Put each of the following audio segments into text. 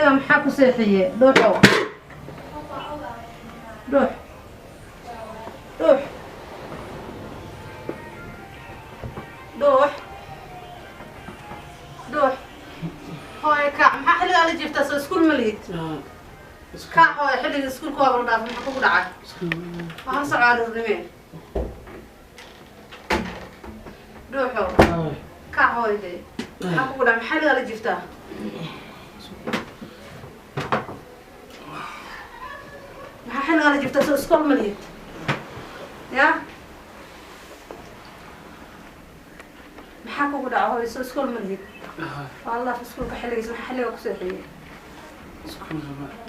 Xilligan maxaa ku seexiye? Dhuuxow, dhuux, dhuux, dhuux, dhuux, hooy kac. Maxaa xilligaa la jiiftaa? Soo iskuul ma lihid? Kac hooy, xilliga iskuulka waaba la dhaafay. Maxaa kugu dhacay? Waxaan socdaa aroornimee. Dhuuxow, kac hooy dee. Maxaa kugu dhacay? Maxaa xilligaa la jiiftaa? Maxaa xilligaa la jiiftaa? Soo iskool ma lihid? Ya, maxaa kugu dhaca hooy? Soo iskool ma lihid? Waa la dhaafay iskuulka xilligiis. Maxaa xilligaa ku seexiyey?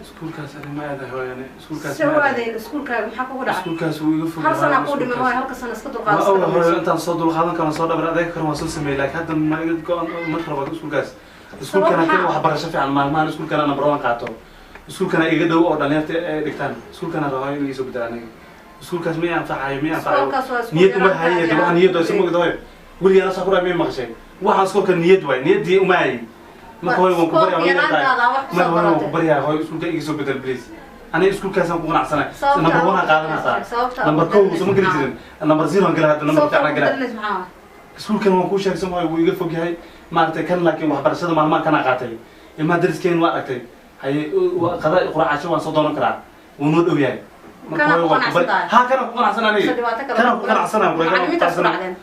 Iskuulkaas ani ma aaday hooyane, iskuulkaas. Se u aadayn iskuulkaaga? Maxaa kugu dhacay? Iskuulkaas wuu iga fogyahay. Hal sanaa kuu dhiman hooy, halka sana iska dulqaado. Ma iska oga hooyo. dhamayso. Intaan soo dulqaadan karan, soo dhabar adeeg karan, waan soo sameeyey, laakiin hadda ma iga go-an, ma rabo iskuulkaas. Iskuulkana maxaa? Kan waxbarasho fiican maalmahan iskuulkana number one qaato, iskuulkana iga dhow oo dhalinyarta ay dhigtaan, iskuulkana rabo in iisoo bedela. Aniga iskuulkaas ma i anfacayo, ma i anfacayo. Iskoolkaas waa iskuul Niyad uma yaraanta haye ayaa waxaa niyad aysa mogda hooyo. Weligaan asaa ku dhahay, may maqashay? Waxaan iskoolka niyad waay, niyaddii uma hayay. Marka hooyo waan ku Iskoolka baryaa, yaraantaada wax kusoo marka hooyo waan ku baratay. baryaa hooyo, iskuulka iga soo bedel please. Aniga iskuulkaasaan ku qanacsanay. Sababta Number one aan aad qaadanaysaa. sababta aad Number ku kow soo ma geli bedelinaysa jirin, number zero aan gala hadda, number Sababta fiican aan ku gala. bedelinaysa maxaa waay? Iskuulkan waan kuu sheegsan waayo, wuu iga fog yahay maaragtay kan, laakiin waxbarashada maalmaha kana qaatay. Ilmaha dariskeen waa aragtay haye, qada quraacasho waan soo doonan karaa, wuu noo dhow yahay. Marka Kanaa hooyo ku waan ku bari- qanacsan tahay? Ha, kana ku qanacsan aniga. Mise dhibaato kale? Kana ku qanacsana. Macallimiinta isku dhacdeen?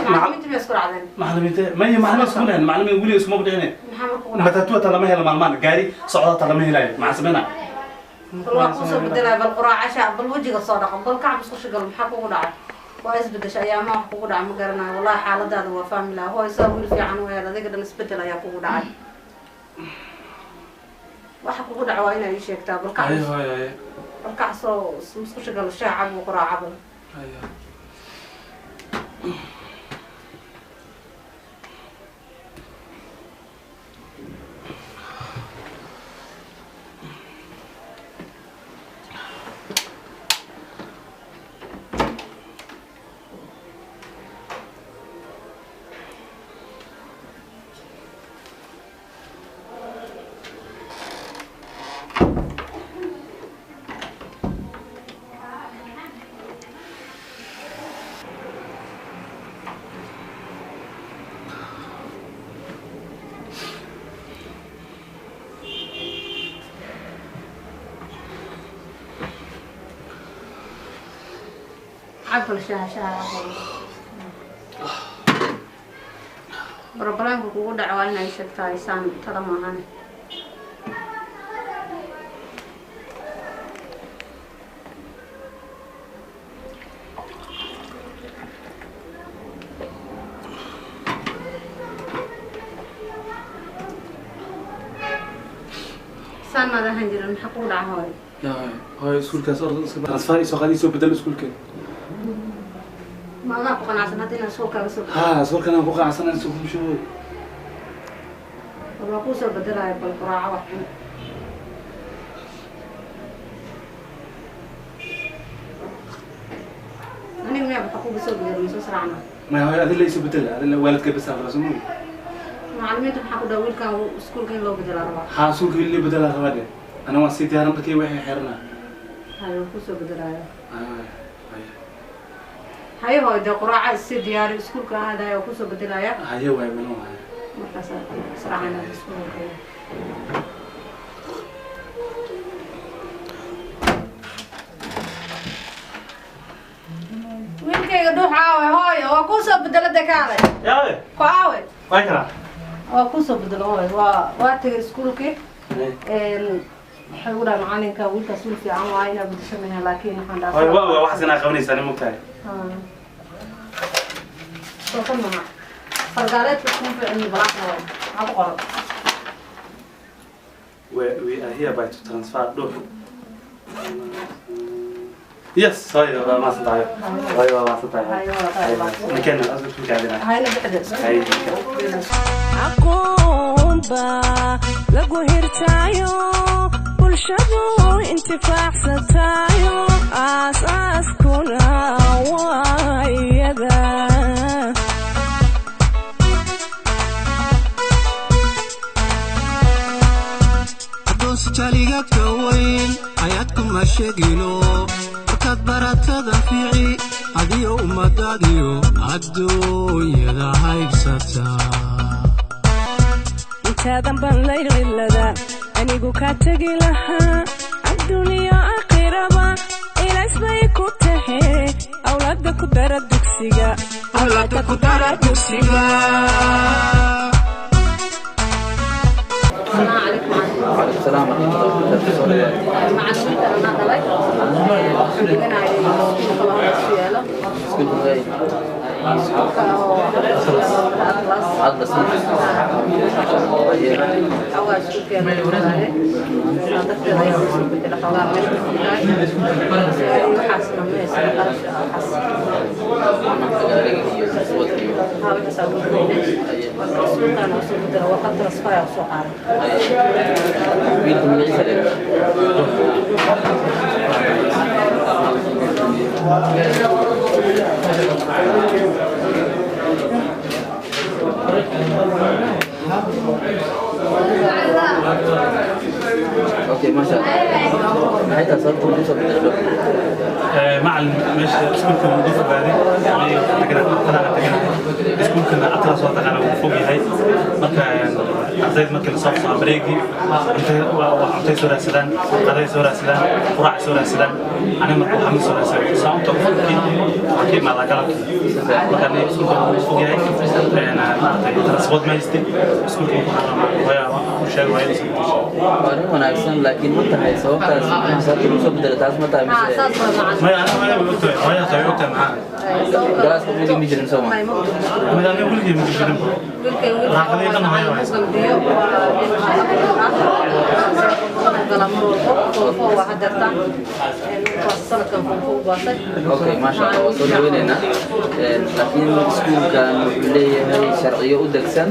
Macallimiinta miyaa isku dhacdeen? Macallimiinta maya, macallimiin isku dhicin, macallimiin weliga iskuma dhicin. Maxaa marka kugu dhacay? Matatu ata lama helo maalmahan, gaari socda ata lama helayo, maxaa sameynaa? Bal waa kuusoo bedelaya. Bal quraacasha, bal wejiga soo dhaqan, bal kac, musqusha gal. Maxaa kugu dhacay? Waa isbedesha ayaamaha, wax kugu dhacay ma garanayo wallahi. Xaaladaada waa fahmi lahaa hooy, saa wiil fiican u hel. Adiga dhan isbedel ayaa kugu dhacay. Waxa kugu dhaca waa inaa ii sheegtaa. Bal kac. Haye hooyo, haye. Bal kac, soo musqusha gal, shaah cab, quraaca bal. Haye. Cab bal shaaha, shaaha cab. Problemka kugu dhaca waa inay sheegtaa, isaan tala maahane. Saan maad ahaan jirin? Maxaa kugu dhaca hooyo? Ya hooyo, iskuulkaas orda iska transfer isoo qaad, isoo bedel iskuulka. Ma adaa ku qanacsan hadda inaan iskuulkaaga soo bedelo? Ha, iskuulkan aan ku qanacsanay, isoo kumsho. Bal waa kuu soo bedelaya. Bal quraaco, wax cun. Aniga miyaa waxa kuga soo bedelo? Masoo sraacna? Maya hooyo, adin la isoo bedel, adin la waalidka bas afra soo mooy. Macallimiinta maxaa ku dhaha? Wiilkan iskuulka in loo bedelaa rabaa. Ha, iskuulka in la bedelaa rabaa de. Ana waan sii diyaaran markii waxay xeranaa. Haye, waa kuu soo bedelaya. Haye haye. Haye hooyo, dee quraaca isi diyaari, iskuulka aadaya, waa kuusoo bedelaya. Haye waay mano haye. Markaas israacana iskuulka. Wiilkayga dhuux aawe? Hooyo, waa kuusoo bedelo de, kaalay. Yaawe. Ku aawe? Way karaa. Waa kuusoo bedelo hooyo, waa tegay iskuulkii. Waxay ugu dhahay macalinka, wiilkaas wiil fiican waa, inaa bedesho maha, laakiin waxaan dhahaa Hooyo, waa waxaas inaa qabanaysaa, nin mogtahay. Soo kan maha fargaaleedka kuma fiicni balaaqna waay. Maxaa ku qoran? We are hereby to transfer dhuux. Yes, hooyo, waa mahadsan tahay. Hooyo, waa mahadsan tahay. Haye, waa tahay. Ninkeena asal iskuulka aadinaa. Hayna bixda. Haye. Aqoon baa lagu hirtaayo, bulshadu intifaacsataayo, aas-aaskuna waa iyada. Lama sheegino markaad baratada fiici adiyo ummadaadiyo adduunyada haybsata. Intaadan baan laylcilada anigu kaa tegi lahaa, adduuniya aakhiraba ilays bay ku tahe. Awlaada ku dara dugsiga, awlaada ku dara dugsiga. السلام عليكم. وعليكم السلام ورحمة الله وبركاته. Macallimiinta anaa dhalay, waxaan dhiganayay iskuulka loo ku yaalo iskuulka magacay? Iskuulka oo Atlas. Atlas. Xoogaa iskuulkeeda waaye, saa darteed ayaa loo soo bedela. Xoogaa meesha ku tahay waxaasna ma haysan qarash waxaas. Gaariga iyo swadka iyo haa, waxaas ugu weynay. Marka iskuulkaan oo soo bedela, warqad transfer ayaa soo qaaday. Wiilka magaciisa leeyahay? Okay, maasha Allah. Maxay tahay sababta lagu soo bedelo? Macalin, meesha iskuulka wuu iga fogaaday. Aniga tagana tagana iskuulkana Atlas waa taqaana, wuu fog yahay. Marka ardayda markii lasoo fasaxo bareegii, cuntay soo raadsadaan, qaday soo raadsadaan, quraac soo raadsadaan. Aniga marka waxaa ma soo raadsaday sababta fogkii waxaan ka imaadaa galabkii. Marka aniga iskuulka wuu fog yahay, maaragtay, transport ma haystay. Iskuulka waxaan rabaa hooyaa u sheegay hooyada soo bedeshay. Waa arrin wanaagsan, laakiin ma tahay sababtaas sababta lagu soo bedelo taas ma tahay haa mise? Saas waa macallin. Maya, aniga hooyada way ogtahay, hooyada way ogtahay maxaa. Galaaska ma dhigi jirin soo ma? Maya, aniga weligay ma jirin. Wiilkay wiil Raaqadii dhan hooyada waa haysaa. gambiyo waa nin ah, gala mar walbo form four waa hadeertaan, waa sanadkan form four u baasay. Okay, maasha Allah, waa soo dhaweynaynaa. Laakiin iskuulkan wuxuu leeyahay sharciyo u degsan.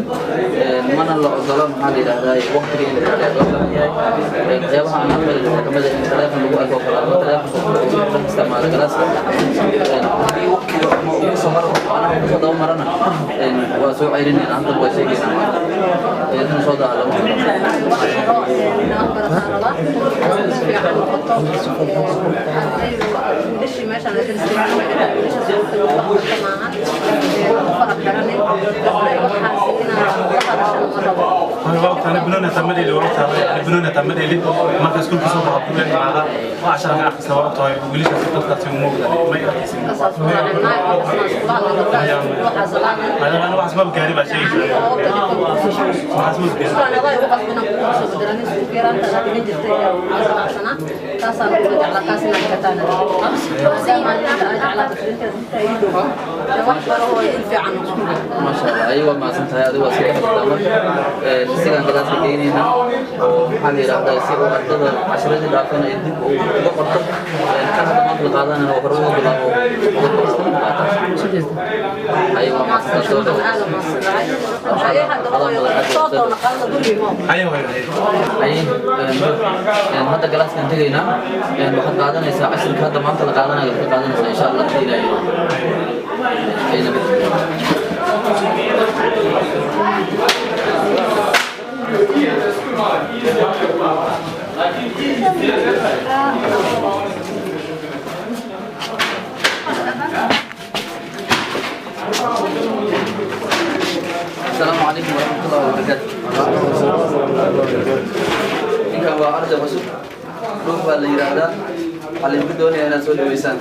Mana la ogolo, maxaa la yidhahdaa, waqtiga in la dheer loo baahan yahay. Waxyaabaha aan aqbali waxaa kamid ah in taleefon lagu arko kale ama taleefonka lagu isticmaalo galaaska. Haddii waqtiga ama ugu soo maro macnaha ugu soo daba marana, waa soo ceyrinaynaa, hadda waa sheegaynaa inuu soo daha lama ogolo. Inaan barataan rabaa fiican noqoto ardaydu, wiilashii meeshaan wiilashaas ugu tagay wax barta maahan ku fara xiranin gabdhay, waxaas inaan la hadashana ma rabo. Waa ogtahay banooni hataa ma dheeli, waa ogtahay banooni hataa ma dheeli. Marka iskuulka soo baxo kuleen imaada waa cashara ka akhrista, waa ogtahay wiilashaas dadkaasi uma ogdahay ma arkaysin. Saas waa naag, waxaasna iskula hadlay gabdhaha waxaas laanan. Ana waxaas maba gaari baa sheegi jiray, waxaas maba gaari. Islaan ugu qasbina kugu soo bedelan iskuulka yaraanta aad dhigan jirtay ee aan taasaan ugu jeclaa kaas inaad dhigataan, maadaama inta aad jeclaato filinteeda inta ii dhow wax baro oo il fiican noqo. Maasha Allah, ayaga waa mahadsan tahay, adiga waa sii dhex jirtaa. Marka isagaan galaaska geynayna oo maxaa la yidhahdaa, si uu ardada cashiradii dhaafana ay dib uga qorto. Kan hadda maanta la qaadanana waa hore uga bilaabo uga qorto qaata. Ayaga waa mahadsan tahay, soo dhawo. Aad u mahadsantahay. Haye, hadda soo doona qaadada guriga imo. Haye hooyo, haye. Haye, hadda galaaskan tegaynaa. Waxaad qaadanaysaa cashirka hadda maanta la qaadanayo, ka qaadanaysaa insha Allah hadii Ilaahay. Haye, nabad. السلام عليكم ورحمة الله وبركاته. Ninkan waa arday cusub, Dhuux baa la yidhaahdaa. Waxaa laydinku doonayaa inaad soo dhaweysaan.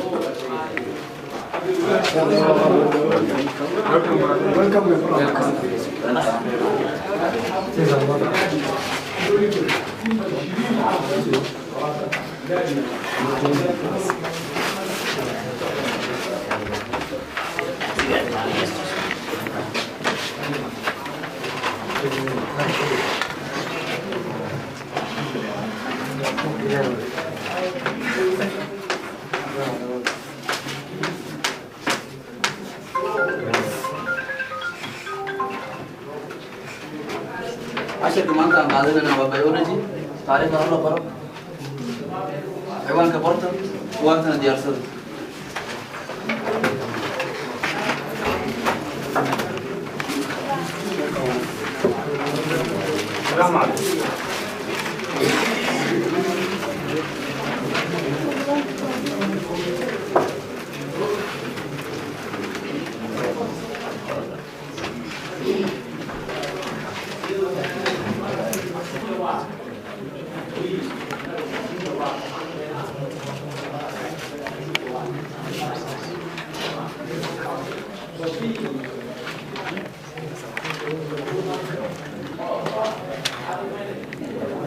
Cashirka maanta aan qaadanayna waa biology. Taariikhda hor la qoro, ciwaanka qorta, buugaagtana diyaarsada. السلام عليكم.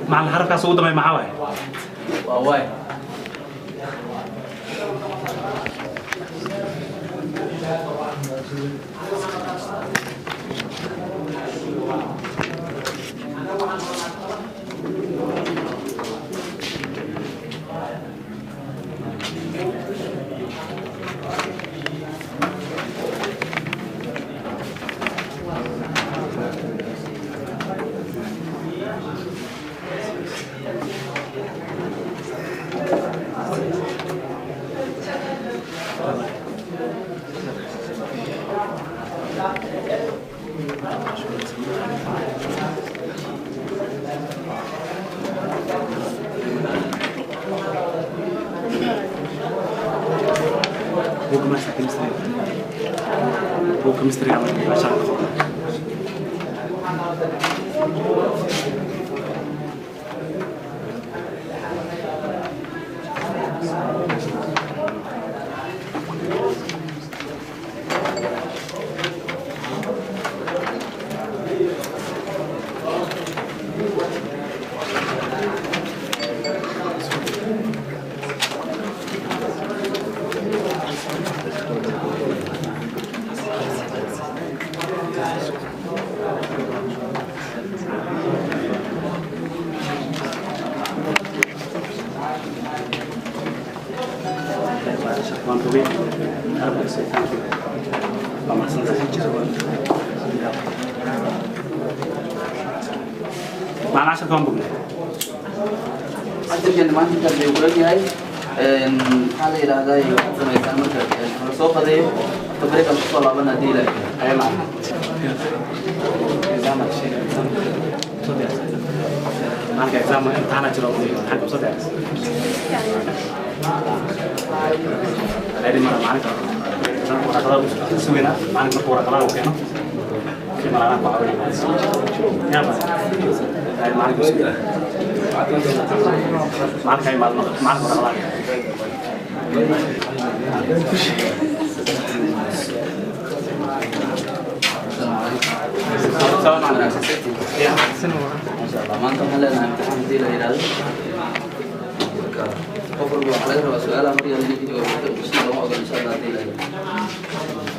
Macalin, xarafkaas ugu dambeeya maxaa waaye? Waa waay. Buugga master chemistry, buugga chemistry meeshaan ka qoran. Waan hubin. Thank you. Waa mahadsantahay. Macalin, casharka waan bognay. Casharkeena maanta intaas ayuu ku egyahay. Maxaa la yidhaahdaa, waxaad samaysaan marka la soo qadeeyo, after break aan kusoo laaban haddii Ilaahay. Aye macalin. Exam exam soo diyaarsan. Macalinka exam imtixaana jiro, imtixaanka soo diyaarsan. Ayri mara macalinka waraqadaha u sugaynaa. Macalinka markuu waraqadaha u keeno kii malaanaa ku caawinaya. Yaa ba ay macalinka u sugaynaa. Macalinka ay maalmo macalinka waraqadaha. Masha Allah, maanta waxaan leenahay imtixaan haddii la yidhaahdo. Marka qof walba waxaa laga rabaa su-aalaha maryaa inay ka jawaabto, qisna lama ogola insha Allah haddii la yidhaahdo.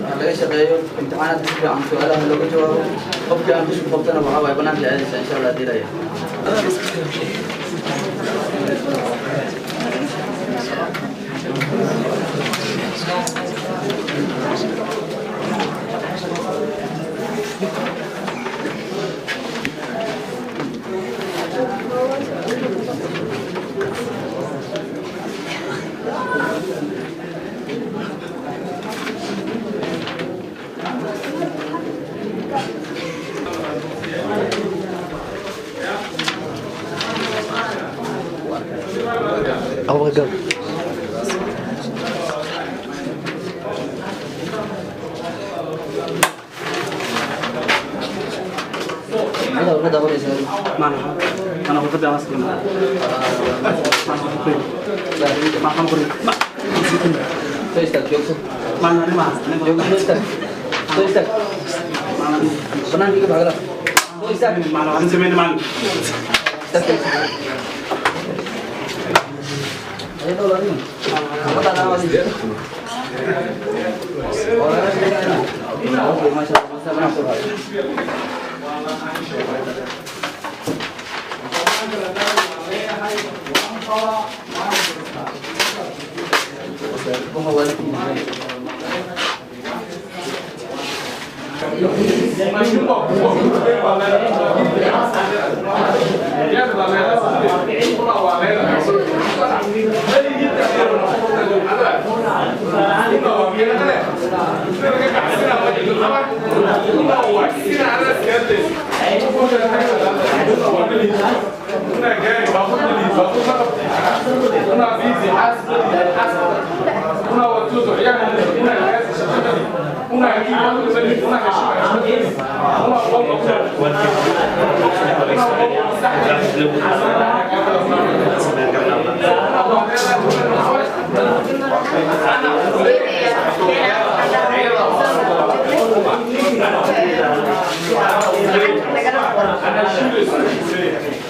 Ha laga shaqeeyo imtixaanaadka si fiican, su-aalaha looga jawaabo. Qofkii aan dusha ku qabtana waxaa waaye banaanka aadaysa insha Allah haddii la yidhaahdo. Maxaad warqadda qoraysaa? Macalin, ana warqadda aan askari. Macalin, qorin. Soo istaag, joogso. Macalin, ani ma Joogso, soo istaag. Soo istaag. Macalin, Banaanka iga bax galaas. Soo istaag. Macalin, waxaan sameynay macalin. Istaag. Ayo dhow adiga. Warqadda aan adiga. Oo laga shaqeynaya. Okay, masha Allah, masha Allah, soo baxay. Waxa waalidkiin.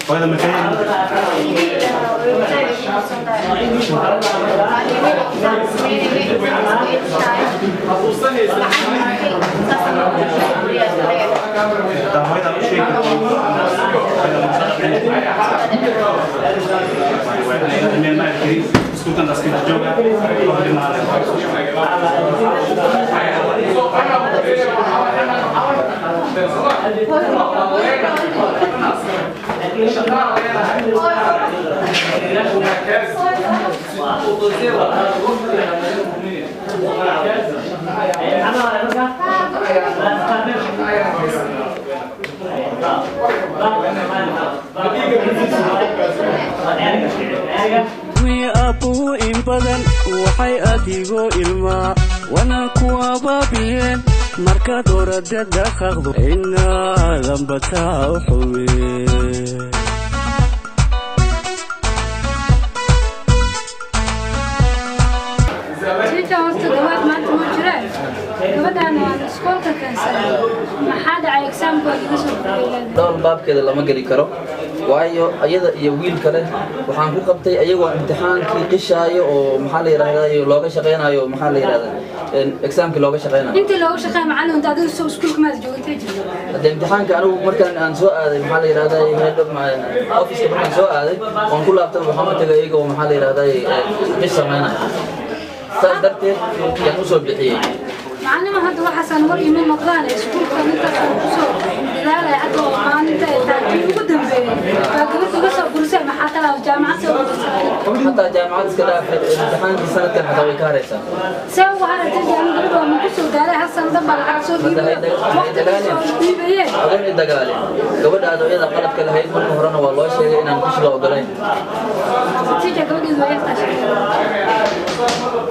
وهذا مكان Aabbuhu in badan waxay adigoo ilmaa wana ku abaabiyeen markaad orada dhaqaaqdo inaadan bataa u xuwe. Teacher horta gabaad maanta ma jiraan. Gabadhaan waan iskoolka keensanay. Maxaa dhacay exaamkooda iga soo kordhiyay? Dhowr baabkeeda lama geli karo, waayo ayada iyo wiil kale waxaan ku qabtay ayagoo imtixaankii qishaayo oo maxaa la yidhahdaa looga shaqeynayo, maxaa la yidhahdaa exaamkii looga shaqeynayo. Intii looga shaqeeyo macallin inta adigu soo iskuulka maad joogtay jirto. Hadda imtixaanka anigu markaan aan soo aaday maxaa la yidhahdaa office-ka markaan soo aaday oon ku laabtay waxaan u tagay iyagoo maxaa la yidhahdaa qish sameynaya, saas darteed yaan usoo bixiyey. Macallin hadda waxaasaan war iima noqdaan iskuulka intaas aan ku soo dadaalay hadda oo maalinta ay tahay kii ugu dambeeyay baa gabadha iga soo gurisay. Maxaa kale oo jaamacad soo gurisay? Xataa jaamacad iska dhaafay, imtixaankii sanadkan xataa way ka haraysaa. See ugu haraytay jaamacad? Gabadha waa ma ku soo daalay hal sano dhan baa lacag soo dhiibay, waqti soo dhiibayeen. Adoon i dagaalin gabadha adooyada qaladka lahayd, marka horena waa loo sheegay inaan qish la ogolayn. Teacher, gabadheedu waa yartaa shaqada.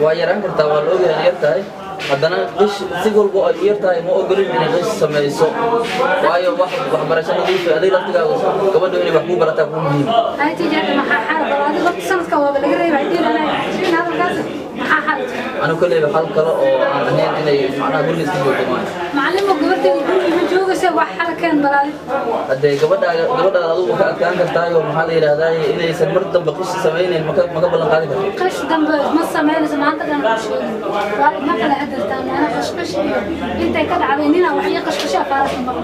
Waa yaraan kartaa, waa la ogyahay inay yar tahay, haddana qish si walba ay u yar tahay ma ogolin inay qish samayso, waayo wax waxbarasho nadiif ah adiga laftigaagu gabadhu inay wax kuu barataa kuu muhiim. Ay teacher, hadda maxaa xal? Bal adiga waqti sanadka waaba laga reebay hadii lana sheegin hadalkaas, maxaa xal? Anigu kolleyba xal kale oo aan ahayn inay macnaha guriga iska joogto maayo. Macallin, gabadheedu guriga ma joogaysa, wax xal keen bal adiga. Haddee gabadhaaga gabadhaada adigu ka adkaan kartaayo maxaa la yidhahdaa inaysan mar dambe qish samaynayn maka ballan qaadi karto? Qish dambe ma samaynayso, maanta dhan ku sheegin waa ma kala hadirtaan ana qishqish iyo intay ka dhacday nina wax ii qishqisha afaaraas ma maqlo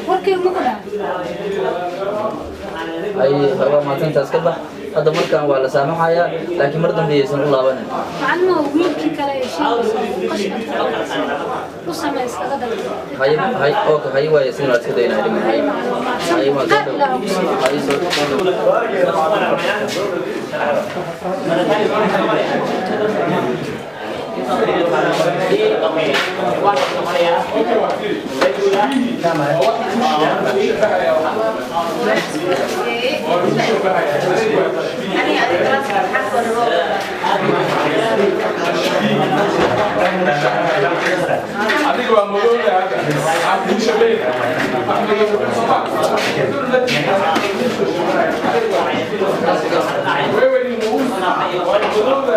warkii ma ku dhacay. Ay waa maatintaas ka bax hadda, markaan waa la saamaxayaa, laakiin mar dambe yaysan u laabanin. Macallin, wiilkii kale ee sheegayso qishka u samee iskaga dar. Hay hay, okay, hay waaye isagana waa iska daynaya dhima. Hay macallin, hay waa qaad ilaa ugu sii. Hay soo. Adiga waa madowda hadda aan kuu shaqeyna. Wewe ni mweusi, waa madowda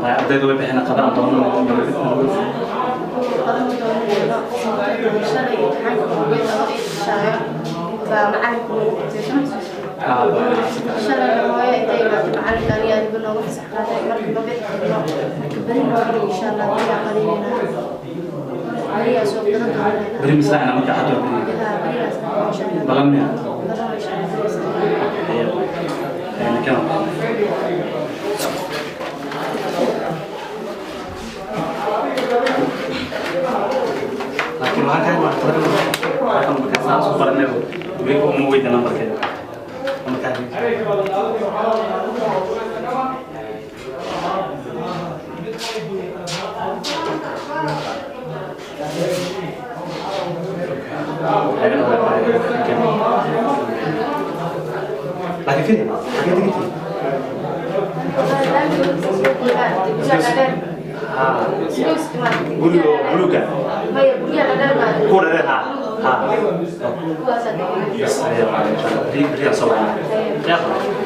Ardayda way bixina qadaan doonana. Shalay hooyo intay imaatay macalinka aniga adiga noogu fasax qaaday, marka ma bixi karno, marka beri noo dhig insha Allah, beriyaa qadinayna, beriyaa soo qadan doonaa. Beri misraacna marka axad waa beri. Haa, beriyaa insha Allah. Balan miya? Balan insha Allah. Kan laakiin waxaan ka waxaan markaa saan soo baranay weli uma weydiin lambarkeeda. Laakiin firi, xagee degantihiin? Guriga buluuga kuwa dhareer. Ha ha, bas ayaa beriyaa soo baxay.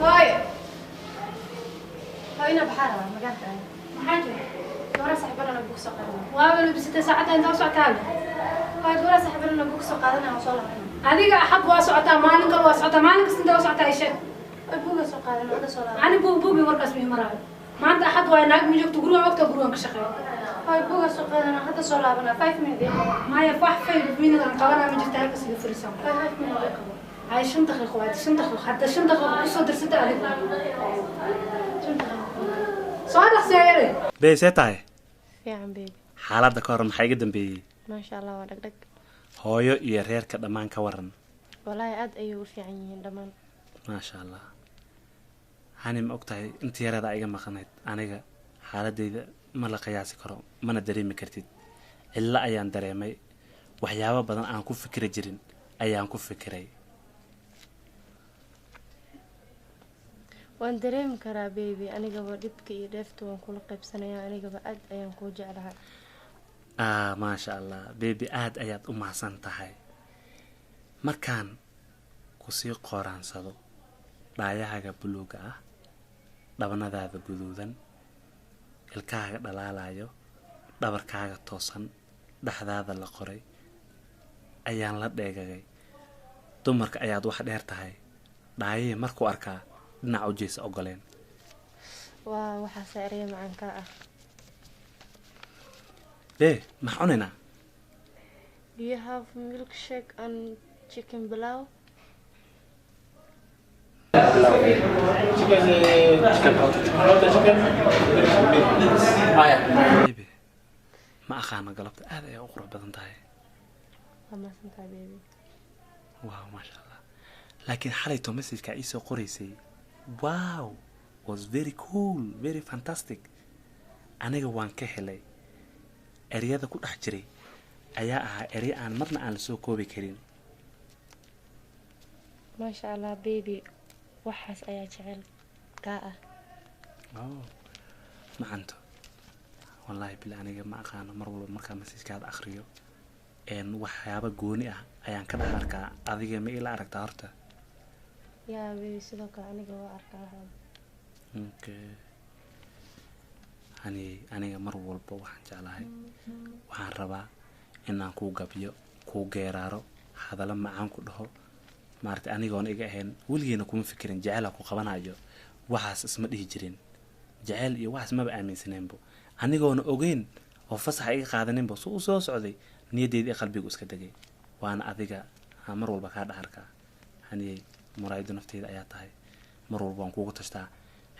Hooyo, hooyo, ina baxaa rabaa magaalka. Maxaa jira? Gabadha saaxiibadana buug soo qaadanaya. Waaba labisatay, saacadda intaa u socotaale? Hooyo, gabadha saaxiibadana buug soo qaadanaya, waa soo laabanaya. Adiga axad waa socotaa, maalin kale waa socotaa, maalin kasta intaa u socotaa isheeg. Hooyo, buuga soo qaadanaya, hadda soo laabanaya. Ani buug buugi markaas mii maraayo. Maanta axad waay, naag ma joogto guriga, ogta gurigan ka shaqeeyo. Hooyo, buuga soo qaadanaya, hadda soo laabanaya. 5 minute ii qabo. Maya, wax 5 minute aan qabanaa ma jirta, halkas iga fariisan. Hooyo, 5 minute ii qabo. Hay, 5 daqiiqo waay, 5 daqiiqo hadda, 5 daqiiqo kusoo dirsata adigu. 5 daqiiqo. Soo dhaqsiya yare. Bey, see tahay? Fiican, baby. Xaaladda ka hor maxaa iga dambeeyey? Maasha Allah, waa dhagdhag. Hooyo iyo reerka dhammaan ka waran? Walaahi aad ayay u fiican yihiin dhammaan. Maasha Allah. Hani, ma og tahay inta yareeda iga maqanayd aniga xaaladeyda ma la qiyaasi karo, mana dareemi kartid. Cillo ayaan dareemay, waxyaabo badan aan ku fikri jirin ayaan ku fikiray. Waan dareemi karaa, baby. Anigaba dhibka iyo dheefta waan kula qaybsanayaa, anigaba aad ayaan kuu jeclahay. Ah, maasha Allah, baby, aad ayaad u mahadsan tahay. Markaan kusii qooraansado dhaayahaga buluuga ah, dhabanadaada guduudan, ilkahaaga dhalaalayo, dhabarkaaga toosan, dhexdaada la qoray ayaan la dheegagay. Dumarka ayaad wax dheer tahay, dhaayihii markuu arkaa dhinac u jeesa ogoleen. Waa waxaase ereya macaankaa ah. Bee, maxaa cunaynaa? Do you have milkshake and chicken pilau? Chicken, chicken, chicken, Baby, ma aqaano, galabta aad ayaa u qurux badan tahay. Waa mahadsantahay, baby. Wow, maasha Allah. Laakiin xalayto messageka iisoo qoraysay, wow, was very cool, very fantastic. Aniga waan ka helay. Ereyada ku dhex jiray ayaa ahaa erey aan marna aan lasoo koobi karin. Maasha Allah, baby, waxaas ayaa jecel kaa ah. Oh, macanto, wallaahi bil, aniga ma aqaano, mar walba markaa messagekaada akhriyo waxyaaba gooni ah ayaan ka dhex arkaa. Adiga ma ila aragtaa horta? Yaa baby, sidoo kale aniga waa arkaa waxaan. Okay. Ani aniga mar walba waxaan jeclahay, waxaan rabaa inaan kuu gabyo, kuu geeraaro, hadallo macaan ku dhaho. Maaragtay, anigoon iga ahayn weligeena kuma fikirin jecela ku qabanayo, waxaas isma dhihi jirin. Jecel iyo waxaas maba aaminsaneenbo. Anigoona ogeyn oo fasaxa iga qaadaninbo su u soo socday, niyadeyda iyo qalbigu iska degay, waana adiga aan mar walba kaa dhex arkaa. Haniyey, muraayado nafteyda ayaa tahay, mar walba waan kuugu tashtaa.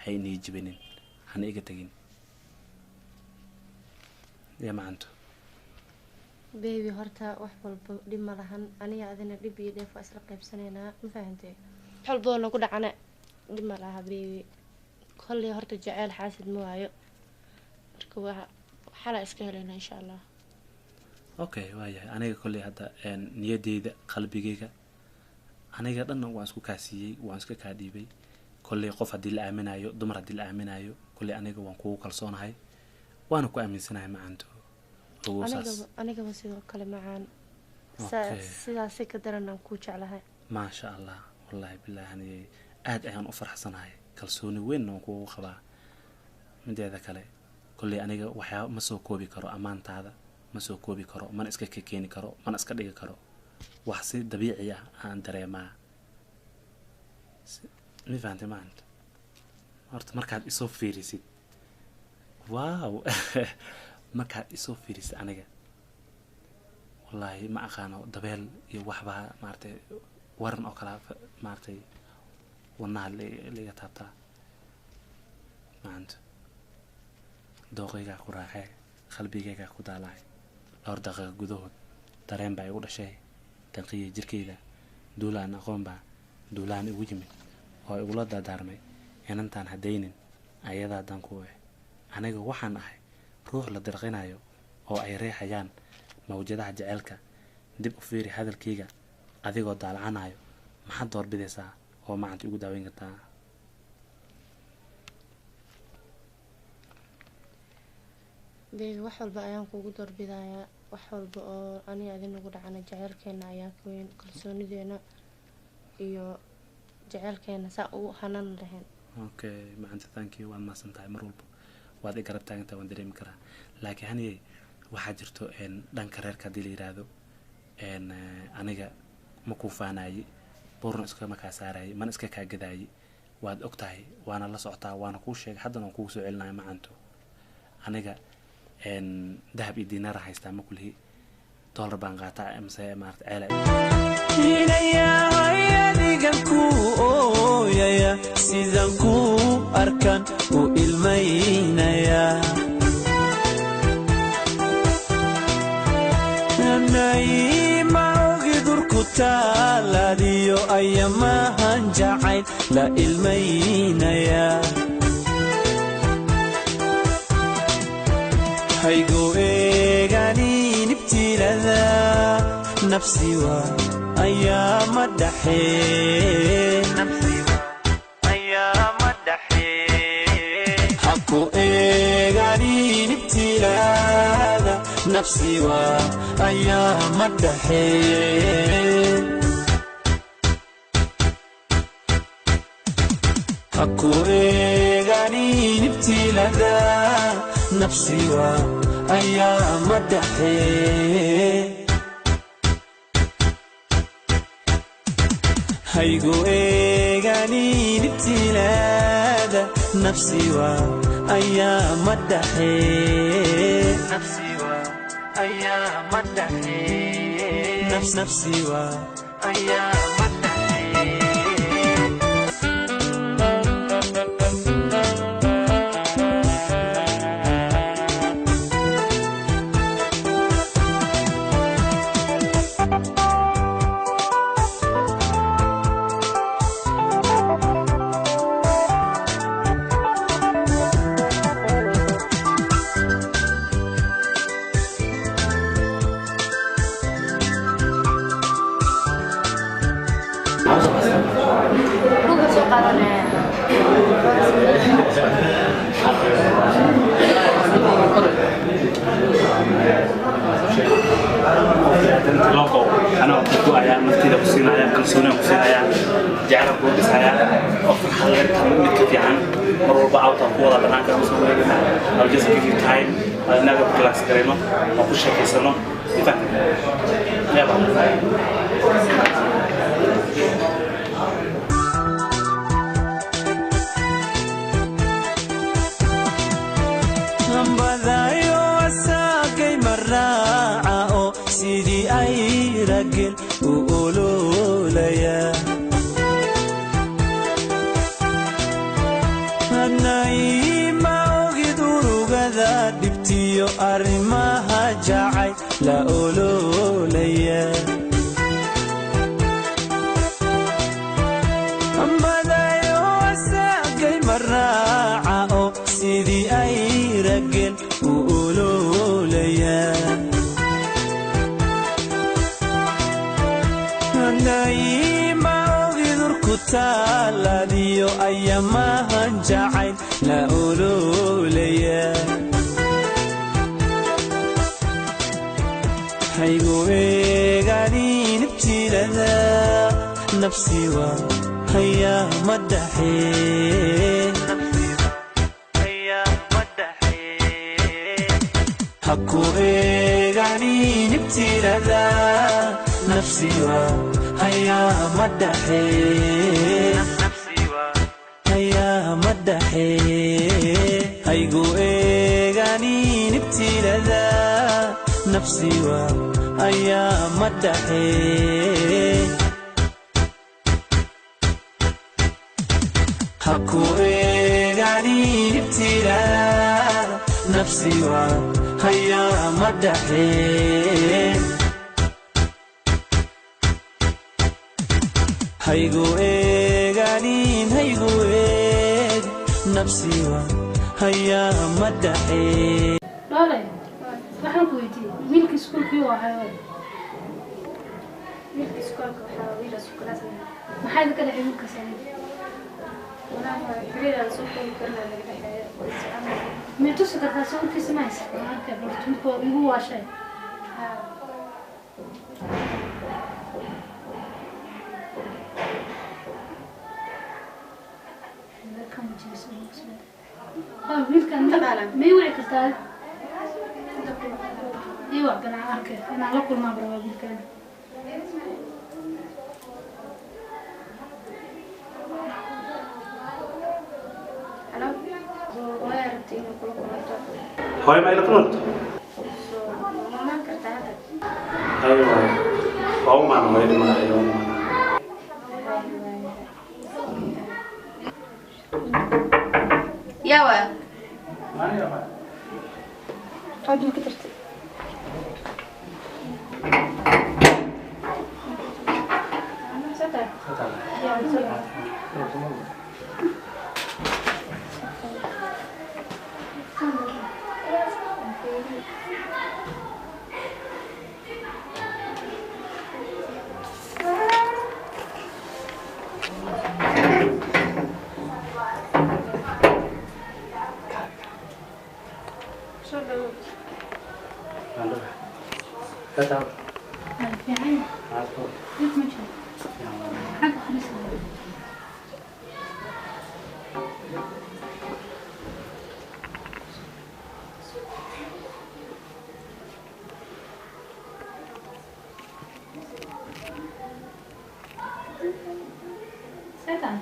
Ha inii jibinin, hana iga tegin ya macanto. Baby, horta wax walba dhib ma lahan. Aniga adina dhib iyo dheef waa isla qaybsanaynaa, ma fahantay? Wax walba oo nagu dhacana dhib ma laha, baby. Kolley horta jeceyl xaasid ma waayo, marka waa xalaa iska helaynaa, insha Allah. Okay, waayahay. Aniga kolley hadda niyadeyda, qalbigeyga, aniga dhanna waan isku kaasiiyey, waan iska kaa dhiibay. Kolley qof haddii la aaminayo, dumar haddii la aaminayo, kolley aniga waan kugu kalsoonahay, waana ku aaminsanahay, macanto, ogow saas. Anigaba sidoo kale, macaan. Okay. Sidaasi ka daran aan kuu jeclahay. Maasha Allah, wallaahi bilaahi, anigay aad ayaan u faraxsanahay, kalsooni weynna waan kugu qabaa. Mideeda kale, kolley aniga waxyaaba ma soo koobi karo, ammaantaada ma soo koobi karo, mana iska keeni karo, mana iska dhigi karo. Wax si dabiici ah aan dareemaa. Ma fahantay maanta? Horta markaad isoo fiirisid, wow, markaad isoo fiirisid aniga, wallaahi ma aqaano, dabeel iyo waxbaa maaragtay waran oo kala maaragtay wadnaha laiga taabtaa. Maanta dooqaygaa ku raacee, qalbigaygaa ku daalacay. Dhowr daqiiqo gudahood dareen baa igu dhashay, danqiya jirkayda, duulaan aqoon baa duulaan igu yimid. Oo igula dardaarmay inantaan haddaynin ayadaa dan ku eh. Aniga waxaan ahay ruux la dirqinayo oo ay reexayaan mawjadaha jaceylka. Dib u fiiri hadalkayga adigoo daalacanayo. Maxaad doorbidaysaa oo macanta igu daaweyn kartaa? Baby, wax walba ayaan kugu doorbidayaa. Wax walba oo aniga adinagu dhacana, jaceylkeena ayaa ka weyn. Kalsoonideena iyo jaceylkeena saa ugu hanan lahayn. Okay macanta, thank you, waad mahadsan tahay. Mar walba waad i garab taagantahay, waan dareemi karaa. Laakiin haniyey, waxaa jirto dhanka reerka haddii la yiraahdo, aniga ma kuu faanaayey, buurna iskama kaa saarayay, mana iska kaa gadaayey. Waad og tahay, waana la socotaa, waana kuu sheegay, haddana waan kugu soo celinaya macanto. Aniga dahab iyo diinaara haystaa ma kulihi, dollar baan qaataa mise maarata ceela. Inayahay adigan ku ooyaya, sidan ku arkan u ilmaynaya. Nayma ogidurku taalaadiyo ayamahan jacayl la ilmaynaya. Haygu eeganin ibtilada, nafsiwa ayaama dhaxe. Haku eeganin ibtilada, nafsiwa ayaama dhaxe. Haku eeganin ibtilada, nafsiwa ayaama dhaxe. Haygu eeganin ibtilada, nafsiwa ayaama dhaxe. Nafsiwa ayaama dhaxe. Buugga soo qaadanaya. Logo anoo ku ayaa nafteyda ku siinaya, kalsooni ku siinaya, jacayl ku dhisaya oo farxad leh. Tan mid ka fiican mar walba out aan ku wada banaanka aan soo wareegana. I'll just give you time, anaga ku relax garayno oo ku sheekaysano. Ifan yaba. Badayo asaagay maraaca oo sidii ay ragel u ololaya. Naima ogid urugada dhibtiyo arrimaha jacay la ololaya. Badayo asaagay maraaca oo sidii ay ragel u ololaya. Naima ogidurku taaladiyo ayamahan jacayl la ololaya. Haygu eeganin ibtilada, nafsiwa hayaama dhaxe. Haku eeganin ibtilada, nafsiwa hayaama dhaxe. Hayaama dhaxe. Haygu eeganin ibtilada, nafsiwa ayaama dhaxe. Haku eeganin ibtilada, nafsiwa hayaama dhaxe. Haygu eeganin. Daalin haygu eeg nafsiga hayaa ma dhaxee. Dhoolay, waxaan ku weydiiyey wiilka iskuulkii uu ahay waay. Wiilka iskoolka waxaa wiil isku kalaas Maxaa idinka dhexay wiilkaas adiga? Walaahi xiriir aan soo koobi karna naga dhexeeya, waa is jecelnahay. Ma tusi kartaa sawirkiisa? Ma haysa? Marka horta midka igu waashay. Haa. Kan wajigiisa ugu cusbaa. Haa, wiilkan ma ii wici kartaa adiga? Ii wac banaan arkay inaan la kulmaan rabaa wiilkan. Halo, hooyaa rabtay inay kula kulanto. Hooyo ma ila kulanto? Soo ma imaan kartaa hadda? Haye waaye, waa u maana hooyo dhimanaya, waa u maana. Yaa waa? Aad ma ka tartay? Soo dhawow. Waa fiican yahay. Dhib ma jiro. Xagga fadhiista. See tahay?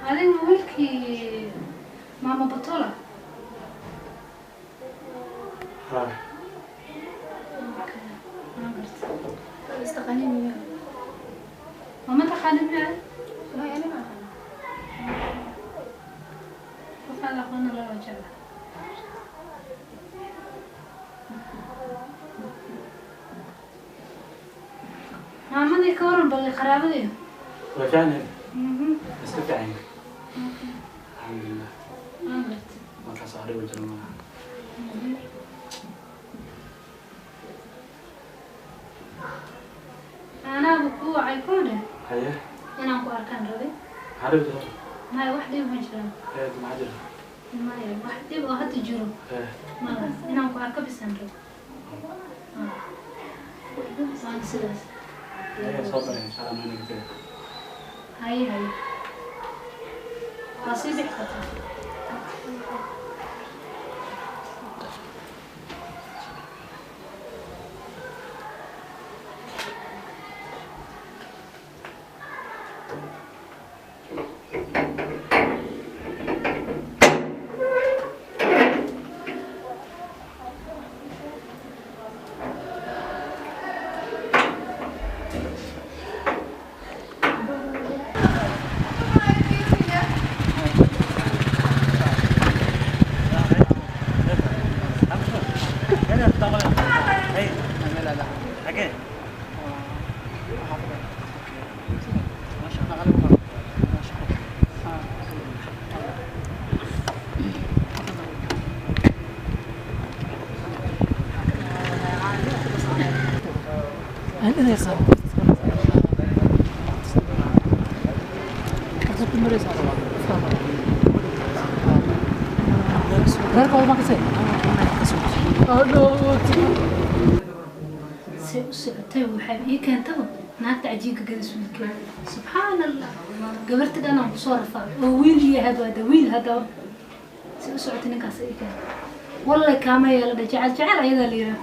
Adiga wiilkii Maama Batola? Okay, waan gartay. Istaqaanin miyaa? Ma taqaanin miyaa? Maya, ani ma aqaan. Qof aan aqoonna loo jecla. Maamadii ka waran bal qaraabadii? Waa fiican yahay. Iska fiican yahay, alxamdulilah. Waan gartay. Markaas wax dhibo jiro malaha. Anaaba ku wacay kuune Haye. inaan ku arkaan rabay. Maxaa dhibo jiro? Maya, wax dhib ma jiraan. Ee, maxaa jiro? Maya, wax dhib oo hadda jiro Ee. malaha, inaan ku arko bisaan rabay. Waana sidaas. Haye, soo baray insha Allah mana naga taga. Haye haye, waa sii bixi kartaa. Se u socotay waxay ii keentaba naagta cajiinka gadis wiilkeeda. Subxaan Allah, gabarta dhan aan kusoo rafaaday oo wiil iyo had waada wiil haddaba se u socotay ninkaas ii keentay. Wallay kaama yeeladha jecel jecel ayadaa la yidhaah.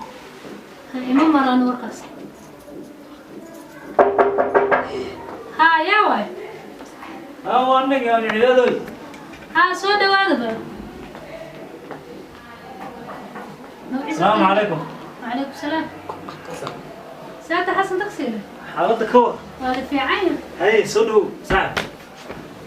Ha ima maraan warkaas. Haa, yaa waay. Anaga ciidaadoy. Haa, soo dhawaadaba. Asalaamu calaykum. وعليكم السلام. ساعة حسن تقصير. Xaaladda ka war? Waa la fiican yahay. Haye, soo dhowow saaxib.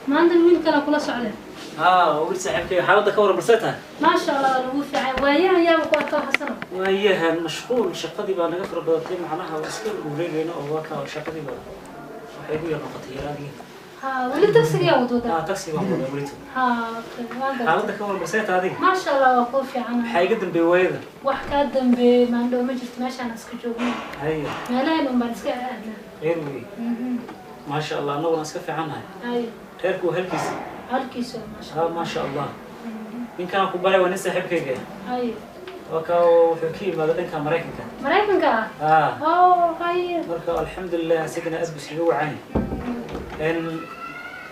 Maanta wiil kale kula socday. Haa, waa wiil saaxiibkay. Xaaladda ka waran balsee tahay? Maasha Allah, waa lagu fiican. Waayahan yaaba ku arkaa Xasano. Waayahan mashquul, shaqadii baa naga fara badatay, macnaha waa iska ureynayna oo waa kaa shaqadii baa Waxay igu yar noqotay yaraadii. Haa, weli tagsiga wadwada. Haa, taxi baan wadaa weli. Haa, okay, waan gartay. Xaaladda ka war balsee tahay adiga? Maasha Allah, waa kuu fiican. Maxaa iga dambeeyay waayada? Wax kaa dambeeyay maandhow ma jirto, meeshaan iska joogno. Haye. Meelahan un baan iska aadnaa. Reer wey. Maasha Allah, annaguna iska fiicannahay. Haye. Reerku waa halkiisa. Halkiisa, maasha. Haa, maasha Allah. Ninkaan ku baray waa nin saaxiibkayga. Haye. Waa kaa wuxuu ka yimaaday dhanka Maraykanka. Maraykanka ah? Haa. Oo, haye. Marka alxamdulilah asigana aad buu iskaga wacaan.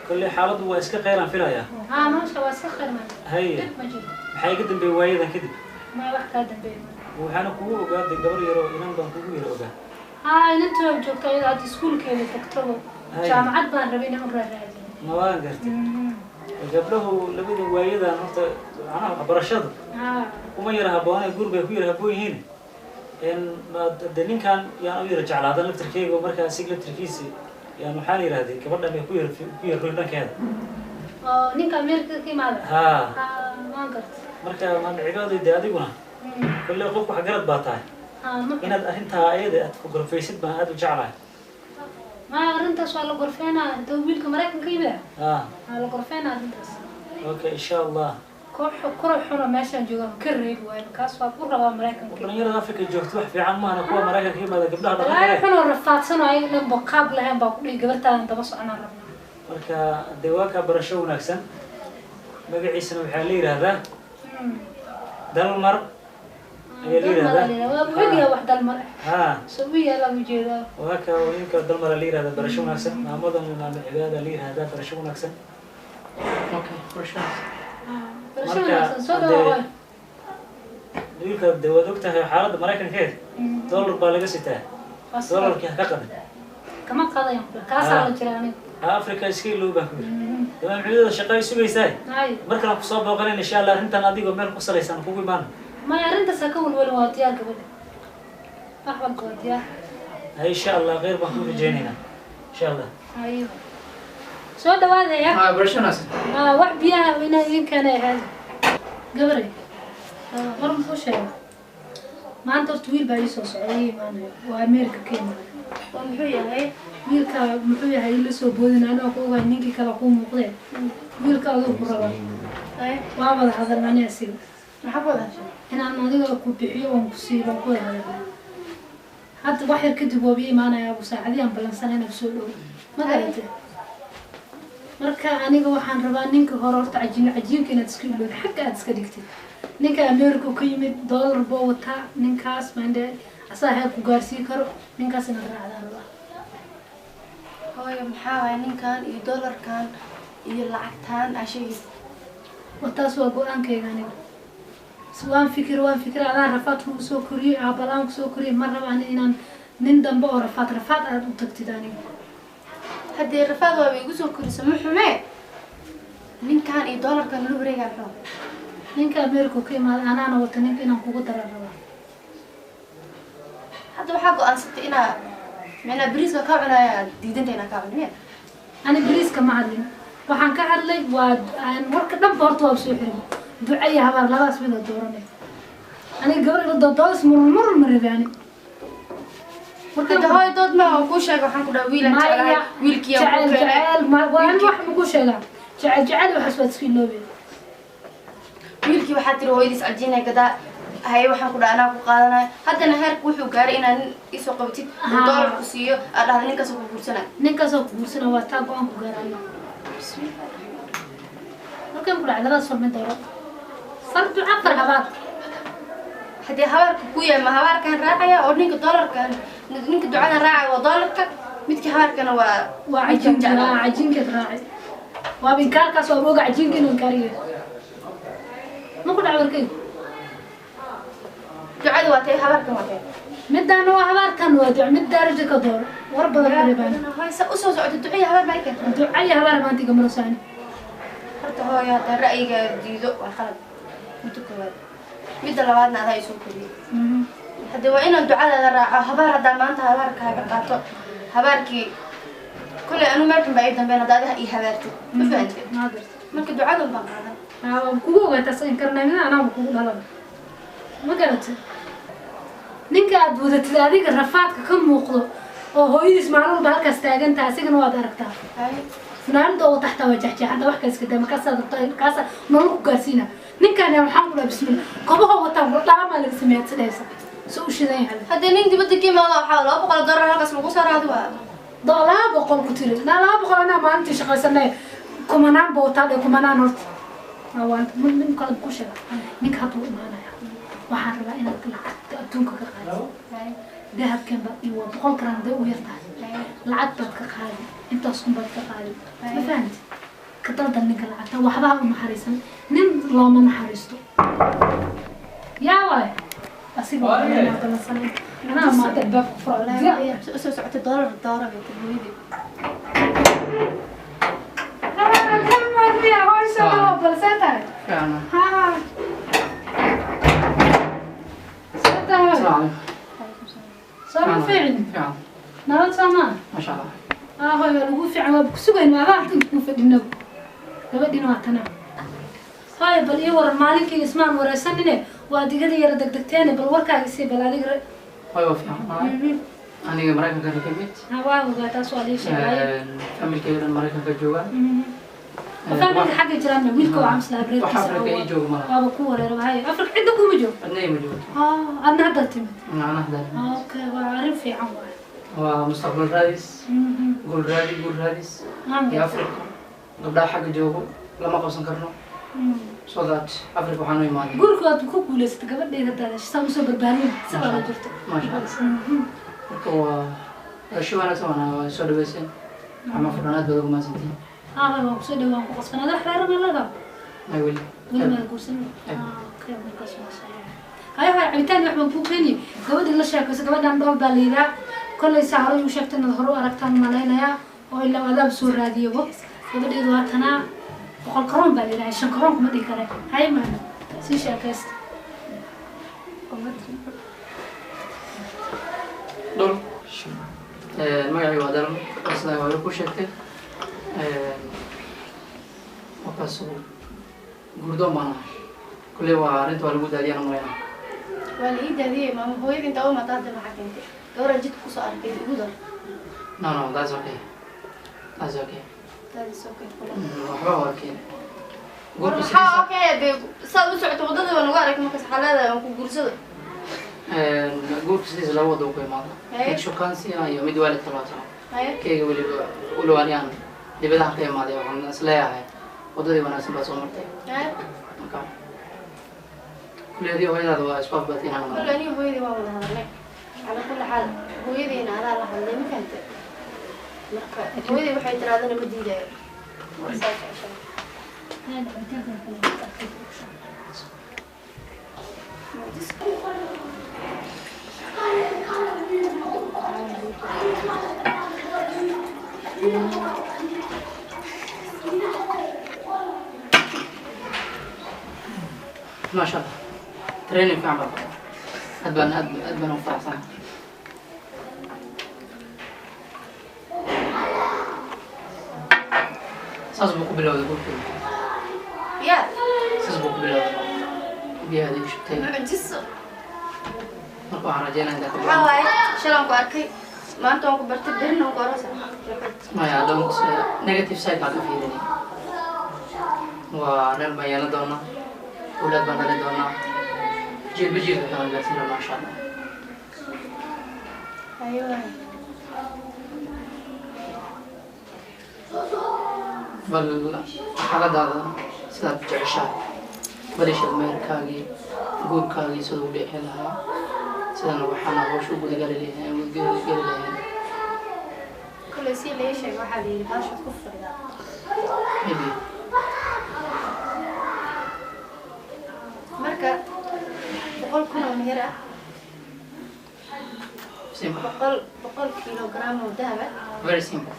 Kolley xaaladdu waa iska kheyr aan filayaa. Haa, maasha, waa iska kheyr maanta. Haye. Dhib ma jiro. Maxaa iga dambeeyay waayadan kadib? Ma wax kaa dambeeyay. Waxaana kugu ogaaday gabar yar oo inan baan kugu yar ogaa. Haa, inanta waa joogta iyada hadda iskuulkeeda tagtaba. Haye. Jaamacad baan rabay inaan u raaraadiyo. Ma waan gartay. Gabdhahu labada waayadan horta macnaha waxbarashadu Haa. kuma yara habboonay, guur bay ku yara habboon yihiin. De ninkan yaan u yara jeclaadan laftirkeyga, markaa sig laftirkiisi yaan waxaan yidhahday gabadhan bay ku yara royn dhankeeda. Oo ninka Ameerika ka imaada? Haa. Haa, waan gartay. Marka maamicigoodu dee adiguna kolley qof wax garad baa tahay. Haa, ma inaad arrintaa ayada aad ku gorfaysid baan aad u jeclahay. Ma arrintaas waa la gorfeynaa hadduu wiilka Maraykanka ka yimid. Haa. Waa la gorfeynaa arrintaas. Okay, insha Allah. Koox korox xuna meeshaan joogaan ka reebi waayo, kaas waa ku rabaa Maraykanka. Dhalinyarada Afrika joogto wax fiican maahana kuwa Maraykanka ka yimaada gabdhaha Walaahi dhaqanka. xunoo rafaadsan oo ayaga dhan qaab lahayn baa ku dhihi gabartaadan daba soconaan rabnaa. Marka dee waa kaa barasho wanaagsan. Magaciisana waxaa la yidhaahdaa Dalmar ayaa la yidhaahdaa. Waa buuxiyaa wax Dalmar ah. Haa. Soo u yaala u jeedaa. Waa kaa ninka Dalmar la yidhahdaa, barasho wanaagsan. Maamadan maama Cibaada la yidhahdaa, barasho wanaagsan. Okay, barasho wanaagsan. Barasho wanaagsan, soo dhawaad. Wiilka dee waad ogtahay xaaladda Maraykankeed. Dollar baa laga sitaa. Dollarkii ha ka qadin. Kama qadayan, kaasaa la jira aniga. Ha, Afrika iska ilow baan ku yidhi. Dee maamiciyada shaqa ay sugaysaa. Haye. Markaan ku soo booqanayn insha Allah arrintan adigoo meel ku salaysan kugu imaan. Maya, arrintaas ha ka walwalin, waa diyaar gabadha. Wax walba waa diyaar. Haye, insha Allah khayr baan ku rajaynaynaa. Insha Allah. Haye. Soo dhawaadaya. Haa, barasho wanaagsan. Haa, wax biyaha inaa idin keenay ahayd. Gabaray, war muxuu sheegay? Maanta horta wiil baa ii soo socday, ii imaanayo. Waa Ameerika ka imaanaya. Oo muxuu yahay? Wiilka muxuu yahay ila soo boodin, anoo ku ogahay ninkii kale kuu muuqdee. Wiilka aduu ku rabaa. Waa wada hadalnaa aniga asiga. Maxaa ku wada hadashay? Inaan adiga ku bixiyo oon ku siiyo baan ku wada hadalnaa. Hadda wax yar kadib waa ii imaanayaa, abu saacadii aan ballansanay inaan soo dhow. Ma garatay? Marka aniga waxaan rabaa ninka hore horta cajiinka inaad iska ilowdo, xagga aad iska dhigtid. Ninka Ameerika ka yimid dollar buu wataa, ninkaas maandhe asaa heer ku gaarsiin karo, ninkaas inaad raacdaan rabaa. Hooyo, maxaa waaya ninkan iyo dollarkan iyo lacagtan aa sheegaysa? Wataas waa go-aankayga aniga. Waan fikir, waan fikir, adaan rafaad kugu soo koriyey, aabbalaan ku soo koriyey, ma raba ani inaan nin dambe oo rafaad rafaad aad u tagtid aniga. Haddee rafaad waaba igu soo korisa, ma xumee? Ninkan iyo dollarkan la wareegaa muxuu? Ninka Ameerika ka imaada anaana wata, ninka inaan kugu daran rabaa. Hadda waxaa go-aansatay inaa micnaa bariiska kaa cunaya aad diidanta inaa kaa cuno miya? Ani bariiska ma hadlin. Waxaan ka hadlay waa aan warka dhanba horta waa soo xiray. Duco iyo habaar labadaas mid oo dooranay. Aniga gabar ila doodoodis murun murun ma rabi ani. Hadda hooyo dood ma waan kuu sheegay, waxaan ku dhahay wiilaan jeclahay, wiilkii aan jecel kuu keenay. Jecel ma waa ani wax ma kuu sheegaa. Jecel jecel waxaas waad iska iloobay. Wiilkii waxaa tiri hooyadiis cajiinay gadaa, haye waxaan ku dhahay anaa ku qaadanaya. Haddana heerku wuxuu gaaray inaa nin isoo qabatid uu dollar ku siiyo, aad dhahda ninkaasoo ku guursanaya. Ninkaasoo ku guursana, waa taa go-aan ku gaaraya. Markaan ku dhacay labadaas far mid dooro. Far duco, far habaar. Haddii habaarka ku yahay, ma habaarkan raacaya oo ninka dollarkan, ninka ducadan raacaya waa dollarka, midkii habaarkana waa Waa midkaan cajiinka jeclaa. Waa cajiinkeed raacay. Waa inkaarkaas, waa oga cajiinka inuu inkaariyo. Ma ku dhacay warkaygu? Ducada waa tee, habaarkan waa tee? Midaana waa habaarkan, waa duco, mid darajo ka dooro. War badan ma rabaan. Hooyo, sa usoo socota duco iyo habaar baa keentay. Duco iyo habaar maanta igama rasaani. Horta hooyo, haddaa ra'yiga diido waa khalad, midda koowaad. Midda labaadna adaa isoo koriyey. Haddii waa inaan ducadaada raaco, habaar haddaa maanta habaarkaaga qaato, habaarkii kolley anu meel xun baa ii dambeyn haddaa adiga ii habaartid, ma fahantid? Marka ducadan baan qaadan. Waan kugu ogaataa inkarnaamida, anaaba kugu dhalaba. Ma garatay? Ninka aad wadatid adiga rafaadka ka muuqdo Oo hooyadiis maalin walba halkaas taagan tahay, asigana waad aragtaa. Funaanada oo taxta waa jeexjeexanta, wax kale iska daa, markaasaa rabtaa kaasa nolol ku gaarsiina. Ninkan waxaan ku dhaha bismillah, kobaha wataa dhalamaa laga sameeyaa sidhaysa soo u shidan yahay. Haddii nin dibadda ka imaado waxaa $200 halkaas lagu soo raadi waa. 200 ku tiri naa 200 anaa maalintii shaqaysanay kumanaan buu wataa dhe kumanaan horta. Waa nin kale ku sheega ninka hadda wuu imaanaya. Waxaan rabaa inaad lacagta adduunka ka qaadid, dahabkan ba iyo waa 100 garam day u yar tahay, lacag baad ka qaadi, intaas kun baad ka qaadi, ma fahanti? Ka daldal ninka lacagta, waxba ha u naxariisan, nin looma naxariisto. Yaa waay asiga waa inaa balansanay anaa maanta albaabka fura. Soo socotay doolar doolar bay tiri hooyadii. Balsee tahay? Ha, see tahay? Soo ma fiicni? Nabad soo maa? ما شاء الله. Ahoy, waa lagu fiican, waa ku sugayn, waaba inta ku fadhino. Gabadhiina waa tana. Hooy, bal ii waran, maalinkayga ismaan wareysanine, waa digada yara degdegteene, bal warkaaga sii bal adiga. Way waa fiican. Aniga Maraykanka ka mid. Ha, waa ogaa, taas waa lii sheegay. Familkayga dhan Maraykanka jooga. Familka xagga jiraan, wiilka waa camsla Wax abreerkiisa. Afrika ii jooga malaha. Waaba ku wareera hay, Afrika cidda kuma joogo. Cidna ima joogto. Adna hadda timid? Macnaha hadda. Okay, waa arrin fiican waay. Waa mustaqbal raadis, guul raadi, guul raadis iyo Afrika gabdhaha xagga joogo lama qabsan karno, so that Africa waxaan u imaaday. Guurka waad ku guulaysatay gabadheeda haddaad hesho, saa usoo barbaarin si wada jirto. Maasha Allah. Marka waa rasho wanaagsan, waana waa soo dhaweyseen ama furan, aad baad ugu mahadsantihiin. Haa, waan kusoo dhawaan ku qasban. Ada wax reera ma leedahay? May, weli. Weli maa guursan? Okay, markaas waa soo hayo. Hay, cabitaan wax baan kuu keeni. Gabadhii la sheekayso, gabadhan Dhool baa la yidhaa. Kollay saa hore u sheegtay inaad hore u aragtaan malaynayaa oo ilaa adaab soo raadiyabo. Gabadheedu waa tanaa, 100 karoon baa la yidhaha, 5 karoon kuma dhihi kare. Hay maana sii sheekaysta. Dhol, magacayga waa Dalan, sidaa hore ku sheegtay. Wakaas guurdoon baan ahay. Kulley waa arrinta waa lagu daadiyana malaynaa. Waa la ii daadiyey maama hooyadii inta u imaata hadda maxaa keentay gabadhan jidka kusoo arkay igu dar. No, that's okay, that's okay. That is okay. Waxba waa keen war guurka maxaa sidiisa. Okay, dee saad u socoto waddada baa nagu arag, markaas waxaa leedahay waan ku guursado. Guurka sidiisa laba wado ku imaada. Haye. Mid shukaansi ah iyo mid waalidka loo tago. Haye. Keyga weliba ulow ani aan dibadaha ka imaaday, waxaan is leeyahay waddadii wanaagsan baa soo martay. Haye. Marka kulli adii hooyadaada waa isku afbaatay inaan kulli maro. Aniga hooyadii waan wada hadalnay. Cala kulli xaal hooyadiina adaa la hadlay, ma fahantay? Marka hooyadii waxay tiraadana ma diidayo. Waa saa jeceshahay. Maasha Allah, training fiican baa qabtaa, aad baan aad aad baan ugu faraxsanahay. Saas buu ku bilowday guurkeyga. Ya. Saas buu ku bilowday, biyaha adiga shubtay. Mucjiso. Marka waxaan rajeynaya intaa ka maxaa badan. Waaye shalaan ku arkay, maanta waan ku bartay, berrina waan ku aroosay. Maya, don't negative side baan ka fiirinay. Waa reer baan yeelan doonaa, awlaad baan dhali doonaa, jiilba jiilka kalan gaarsiin doonaa insha Allah. Haye waay. Bal xaaladaada sidaad jeceshahay balishaad meherkaagii guurkaagii siduu u dhici lahaa, sidana waxaana hawsha u gudagali lahayn gudageli lahayn. Kolley si la ii sheegay waxaa la yidhi baashaad ku fadhidaa. Maybe. Marka 100,000 oo meher ah. Simple. 100 kilogram oo dahab ah. Very simple.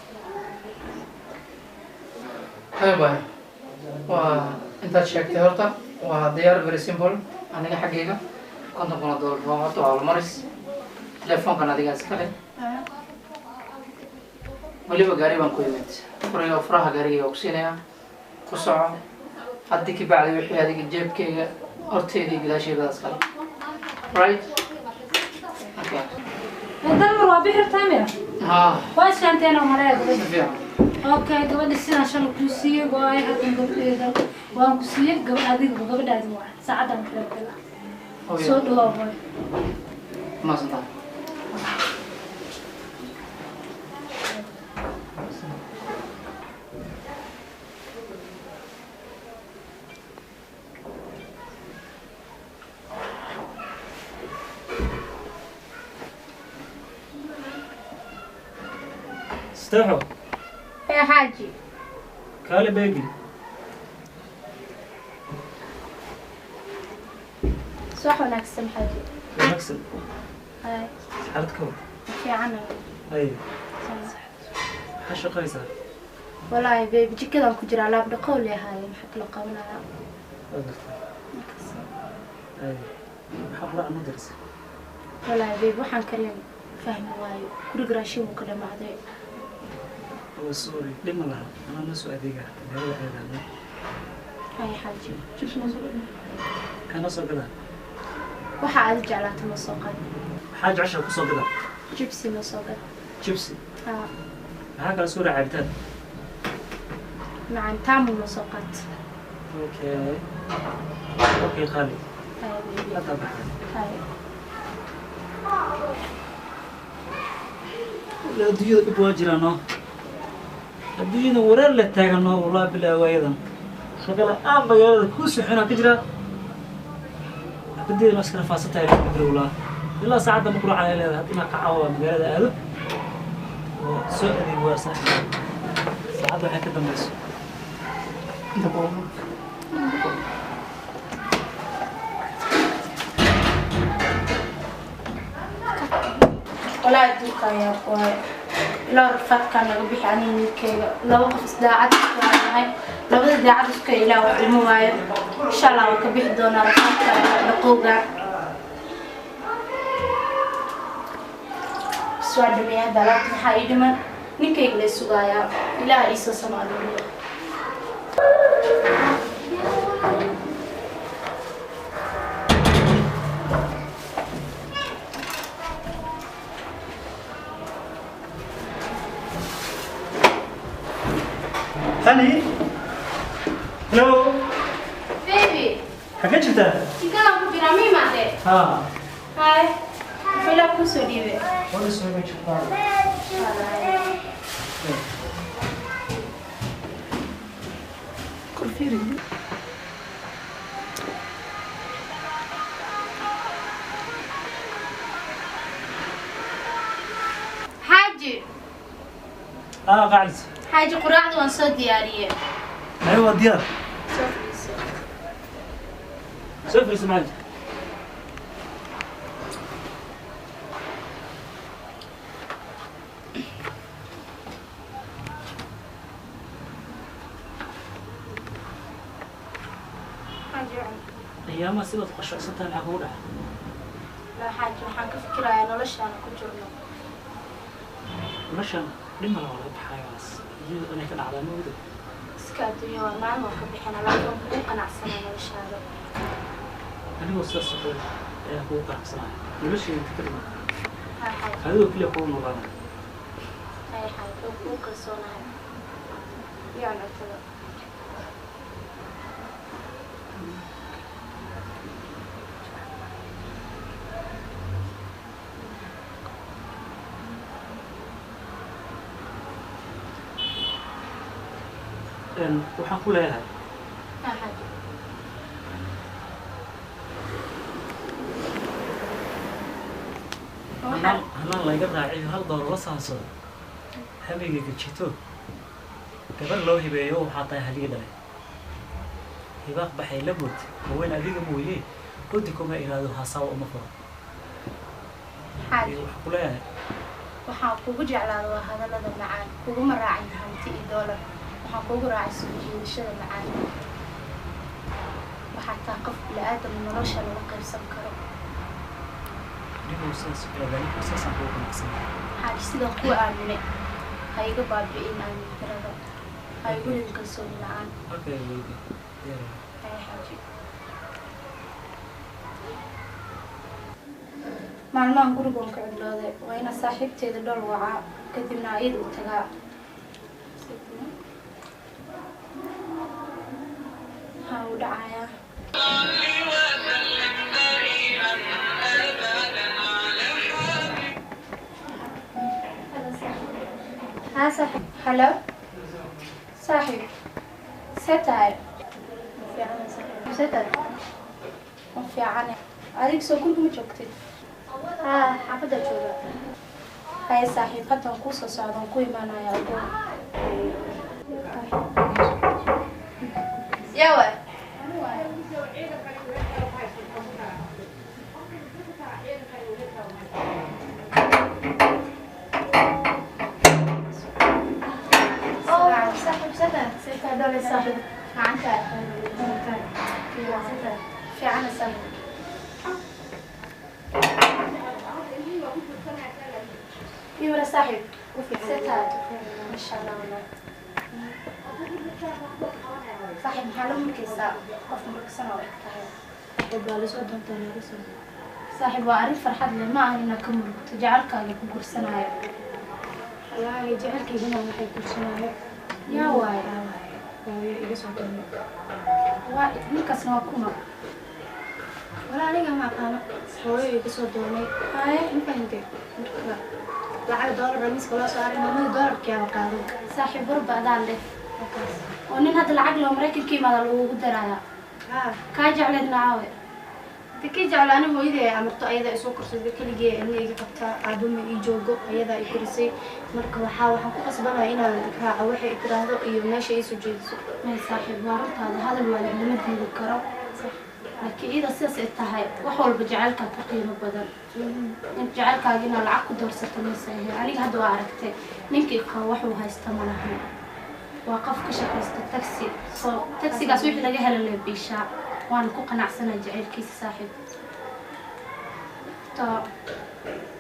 Hay bay, waa intaad sheegtay horta waa diyaar, very simple. Aniga xaggayga $50,000 waa horta waa maris, telefoonkan adigaa iskale, weliba gaari baan ku imid, furiga furaha gaarigayga ku siinayaa, ku soco. Haddii ka bacdi wixii adiga jeebkayga horteeda iyo gadaasheeda iskale, right? Okay. Dalmar, waa bixir taamira. Waa isfahanteen oo maleeya gabadha. Okay, gabadha sidaan shalay kuu siiyey waaye, haddan gabadheeda waan ku siiyey. Gabadh adiga gabadhaadi waa saacadan kala gala. Soo dhawaa hooy. Mahadsantahay. Istaxo. Ee xaaji. Kaale baby. Subax wanaagsan xaaji. Wanaagsan. Hay. Xaalad ka war? Fiican. Hay. Maxaa shaqaysaa? Walaahi baby, jikadaan ku jiraa, alaab dhaqow leeyahay, maxaa kala qabanayaa? Waa gartay. Hay. Maxaa quraac noo dirisay? Walaahi baby, waxaan kariyan fahmi waayo, guriga raashin wuu ka dhamaaday. Oh sorry, dhib ma laha, anaa noo soo adeegaa magaalada aadaana. Hay xaaji. Maxaa noo soo gadaa? Waxa aad jeclaato ma soo qaad. Maxaa jeceshaha ku soo gadaa? Jibsi ma soo gad. Jibsi? Haa. Maxaa kala soo raaca cabitaan? Macaan taamu ma soo qaad. Okay. Okay qaali. Hay baby. Hadda baxay. Hay. Adduunyada dhib waa jiraano, adduunyada wareer la taagano, wallahi bilaa waayadan shaqa la'aan magaalada kuu soxonaa ka jira. Xabadeeda ma iska rafaadsan tahay walaa ilaa saacadda ma quraacan ay leedahay. Hadda inaa kacawa waa magaalada aado oo soo adeego waa saaxiib, saacadda waxay ka dambayso. Walaahi adduunka ayaa ku waayo, ilaa rafaadkaa naga bixi. Aniga ninkeyga laba qof isdaacad isku nahay, labada daacad isku ilaah wax ilmo waayo. Insha Allah waan ka bixi doonaa rafaadka dhaqowga. Bas waa dhameeya hadda alaabta, maxaa ii dhiman? Ninkeyga la sugaayaa, ilaah iisoo samaalumiyo. Honey? Hello? Baby. Xagee jirtaa? Jikadaan ku jiraa, ma imaadee? Haa. Hay, wuxuu ilaah kuu soo dhiibay. Waa soo hagaajin. Xaaji. Ah qaclis. Xaaji, quraacda waan soo diyaariyey. Haye, waa diyaar. Soo fadhiiso. Soo fariiso macalin. Xaaji, cun. Qiyaamaha sidaad qashacsan tahay maxaa kugu dhacay? Laa xaaji, waxaan ka fikirayaa noloshaana ku jirno. Noloshan dhib ma laha, waa laga baxaayo, waas iyada inay ka dhacdaa ma ogda. Iska adduunya waa, maalin waan ka bixina, laakiin waan kugu qanacsanaa noloshaada. Anigoo sidaas oo kale ayaan kugu qanacsanaya noloshayda inta ka dhiman. Haa xaaji. Adigoo keliya kugu noolaanaya. Hay xaaji, waan kugu kalsoonahay. Iyo cuntada. Waxaan ku leeyahay. Haa xaaji. Hanaan hanaan layga raaciyo hal dooro la saansado hamigayga jito, gabar loo hibeeyo waxaa tahay halii dhalay hibaaq baxay la bood haween adiga mooye hodi kuma iraado hasaawa uma furo. Xaaji. Iyo waxaan ku leeyahay. Waxaan kugu jeclaada waa hadallada macaan, kuguma raacin hanti iyo doolar, waxaan kugu raacay soo jiidashada macaan. Waxaa taa qof bini-aadam nolosha lala qaybsan karo. Anigoo sidaas anigu sidaasaan kugu qanacsanay. Xaaji, sidaan kuu aaminay ha iga baabi'in aamin darada, ha igu ridin kalsooni la-aan. Okay baby, diyaar waay. Haya xaaji, maalmahan gurigoon ka cidlooday, waa inaa saaxiibteeda dhol wacaa. Kadibna ayada u tagaa. Haa, u dhacayaa. Haa saaxiib. Hello saaxiib, see tahay? See tahay? Ma fiican. Adiga soo guriga ma joogtid? Haa, xaafadda jooga. Haye saaxiib, haddan kuu soo socdaan, ku imaanaya ugu. Yawa. Saaxiib, sada see tahay dhole saaxiib? Gacanta fiican saaxiib. Yura saaxiib, see tahay? Masha Allah. Wallah saaxiib, maxaa la murkaysaa? Qof murugsan oo eg tahay. Saaxiib, waa lasoo doontaa naga soo. Saaxiib, waa arrin farxad leh, ma ahan inaad ka murugto jecelkaaga ku gursanayo. Wallaahi jecelkaygana waxay gursanayo. Yaa waaye? Hooyo iga soo doonay. Waa ninkaasna waa kuma? Walaa aniga ma aqaano, hooyo iga soo doonay. Haye. Ma fahantay? Marka lacag doolar miiska loo saaray, maamada doolarkiiaba qaaday. Saaxiib, warba adaa leh. Markaas oo nin hadda lacag loo Maraykanka yimaada lagugu darayaa. Haa. Kaa jecleedna caawe? Inta kii jecla ani hooyadii ay amarto, ayadaa isoo korsatay keligii, ilma iga qabtaa, aabbo ma ii joogo, ayadaa i korisay. Marka waxaan ku qasbanaya inaan raaco waxay i tiraahdo iyo meesha ii soo jeediso. May saaxiib, waa runtaada, hadal waalid lama diidi karo, laakiin iyada sidaas ay tahay, wax walba jecelkaa ka qiimo badan. In jecelkaaga inaad lacag ku doorsato maysa ahayn. Aniga hadda waa aragtay, ninkii qabo waxuu haysta ma lahan, waa qof ka shaqaysta taxi, soo taxigaas wixii laga hela lee biishaa, waana ku qanacsanaa jacaylkiisa saaxiib. Ta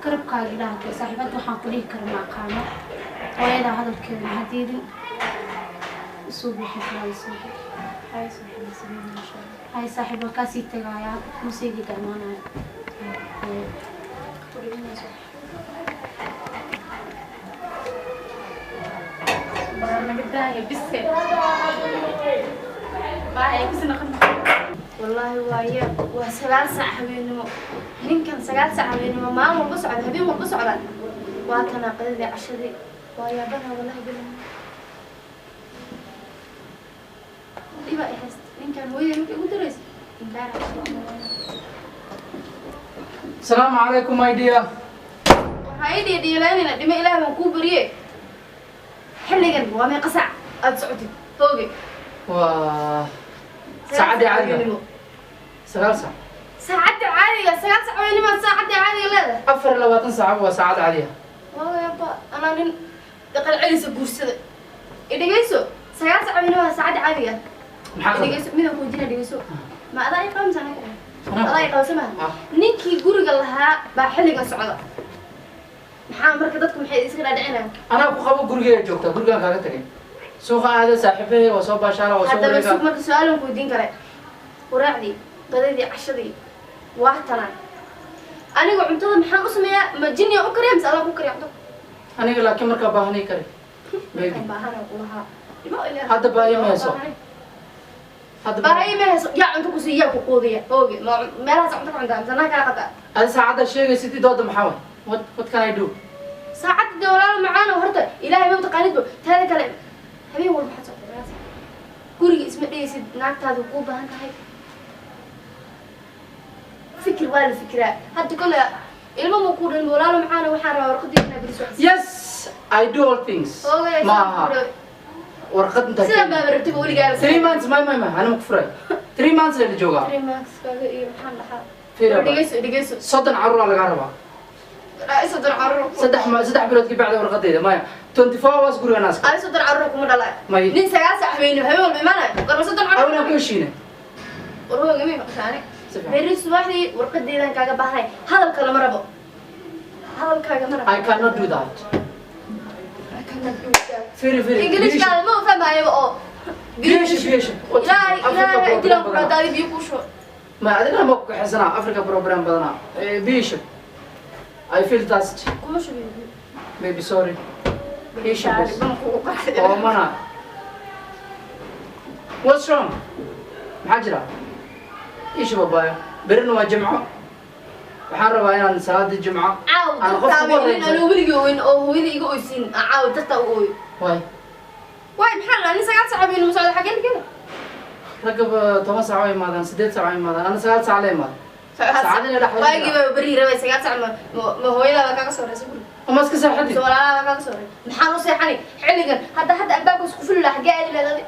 garabkaaga Ilaah kee saaxiib. Hadda waxaan ku dhihi kara ma aqaano. Hooyadaa hadalkeeda ha diidin, isuu bixi karaa saaxiib. Hay saaxiib, sameyn insha Allah. Hay saaxiib, waa kaasii tagayaa, musiigiga imaanaya. Ku dhimanayso. Bise Wallaahi waaye, waa 9 saac habeenimo. Ninkan 9 saac habeenimo maalin walba socda, habeen walba socda, waa tanaaqadadii cashadii, waa yaabana. Wallahi bilahi dhiba ay haysta ninkan. Hooyadii markay igu daraysa inkaar. Asalaamu calaykum, my dear. Waxaa ii dhiidhiilaynayna dhimo. Ilaah baan kuu bariye, xilligan waa meeqa saac aada socotid hooge? Waa saacaddii caadiga, 9 saac. Saacadda caadiga 9 saac habeenimo, saacadda caadiga leedahay? 24 saac waa saacad caadiga. Waaba anaa nin dhaqan celisa guursada. Idhegeyso, 9 saac habeenimo waa saacadda caadiga. Maxaa qabay? Dhegeyso, midaan kuu jira, dhegeyso. Ma adaa i qaba mise anaa ku qaba? Anaa. Adaa i qaba samaha? Ah. Ninkii guriga lahaa baa xilligan socda. Maxaa marka dadku maxay iska dhaadhicinayaan? Anaa ku qabo, gurigeeda joogtaa, gurigaan kaaga tagay, suuqa aada, saaxiibahey waa soo baashaala, waa soo Haddaba wareega. Sug, marka su-aalan ku weydiin kale. Quraacdii, qadadii, cashadii waa tanaan. Aniga cuntada maxaan u sameeyaa? Ma jinniya u kariya mise adaa ku kariya cunto? Aniga laakiin markaa baahanay kare, baby. Markaan baahana ku lahaa. Dhimo Ilaah. Hadda baahi ma hayso. Hadda Baahi ma hayso. Yaa cunto ku siiya, ku quudiya ooge? Ma meelahaas cunto ku cuntaa mise naa kaa qataa? Adi saacadda sheegaysid dooda maxaa way? What can I do? Saacadda dee walaalo macaan oo horta Ilaahay ma taqaanidbo. Taada kale, habeen walba waxaad socdaa guriga, isma dhigaysid naagtaadu kuu baahan tahay. Fikir waa la fikiraa. Hadda kole ilmo ma kuu dhalin walaalo macaan. Waxaan rabaa warqadii inaa beris wax. Yes, I do all things. Oogay. Ma aha warqad intaa. Sidan baaba rabtay weligaa. 3 months, my anima ku furay, 3 months la joogaa. 3 months kaaga iyo maxaan dhahaa? Fiiri abaa. Dhegeyso, dhegeyso. 30 carruur lagaa rabaa. 30 carruur. 3 bilood ka bacda warqadayda maya, 24 hours guriga naaska. Adi 30 carruur kuma dhalay. May. Nin 9 saac habeenimo habeen walba imaanayo warma 30 carruur? Awlaan ku heshiine. War hooga may maqashaane? Si fiican. Berri subaxdii warqadeydan kaaga baahnay. Hadalka lama rabo, hadalkaaga ma rabo. I cannot do that. I cannot do that. Fiiri, fiiri. Ingiliishkaada ma fahmaayaba oo. Biyo biyo. Ilaahay, Ilaahay dilan ku dhadaadi, biyo ku shubo. Ma adina ma ku kaxaysanaa Africa program badanaa. Biyo. I feel thirsty. Kuma shubin. Maybe sorry. Ii shub bas. Oomana. What's wrong? Maxaa jira? Ii shub abaayo. Berrina waa Jimco. Waxaan rabaa inaan salaadii Jimco caaw aan qofka ugu dartaa horreysa. anuu weligii ooyin oo hooyada iga oysiin aan caaw dartaa u ooyo. Waay. Waay, maxaa la nin 9 saac habeenimo socda xaggeen kale? Ragga 10 saac way imaadaan, 8 saac way imaadaan, ana 9 saac la imaado. Saacadina dhexda. Waagii baa beri rabay 9 saac ma hooyadaa baa kaaga soo horeysa guriga? Ama iska seexatid. Soo walaalaha baa kaaga soo horeysa. Maxaan u seexani xilligan? Hadda albaabka isku fuli lahaa, xaggee aadi lahayd adi?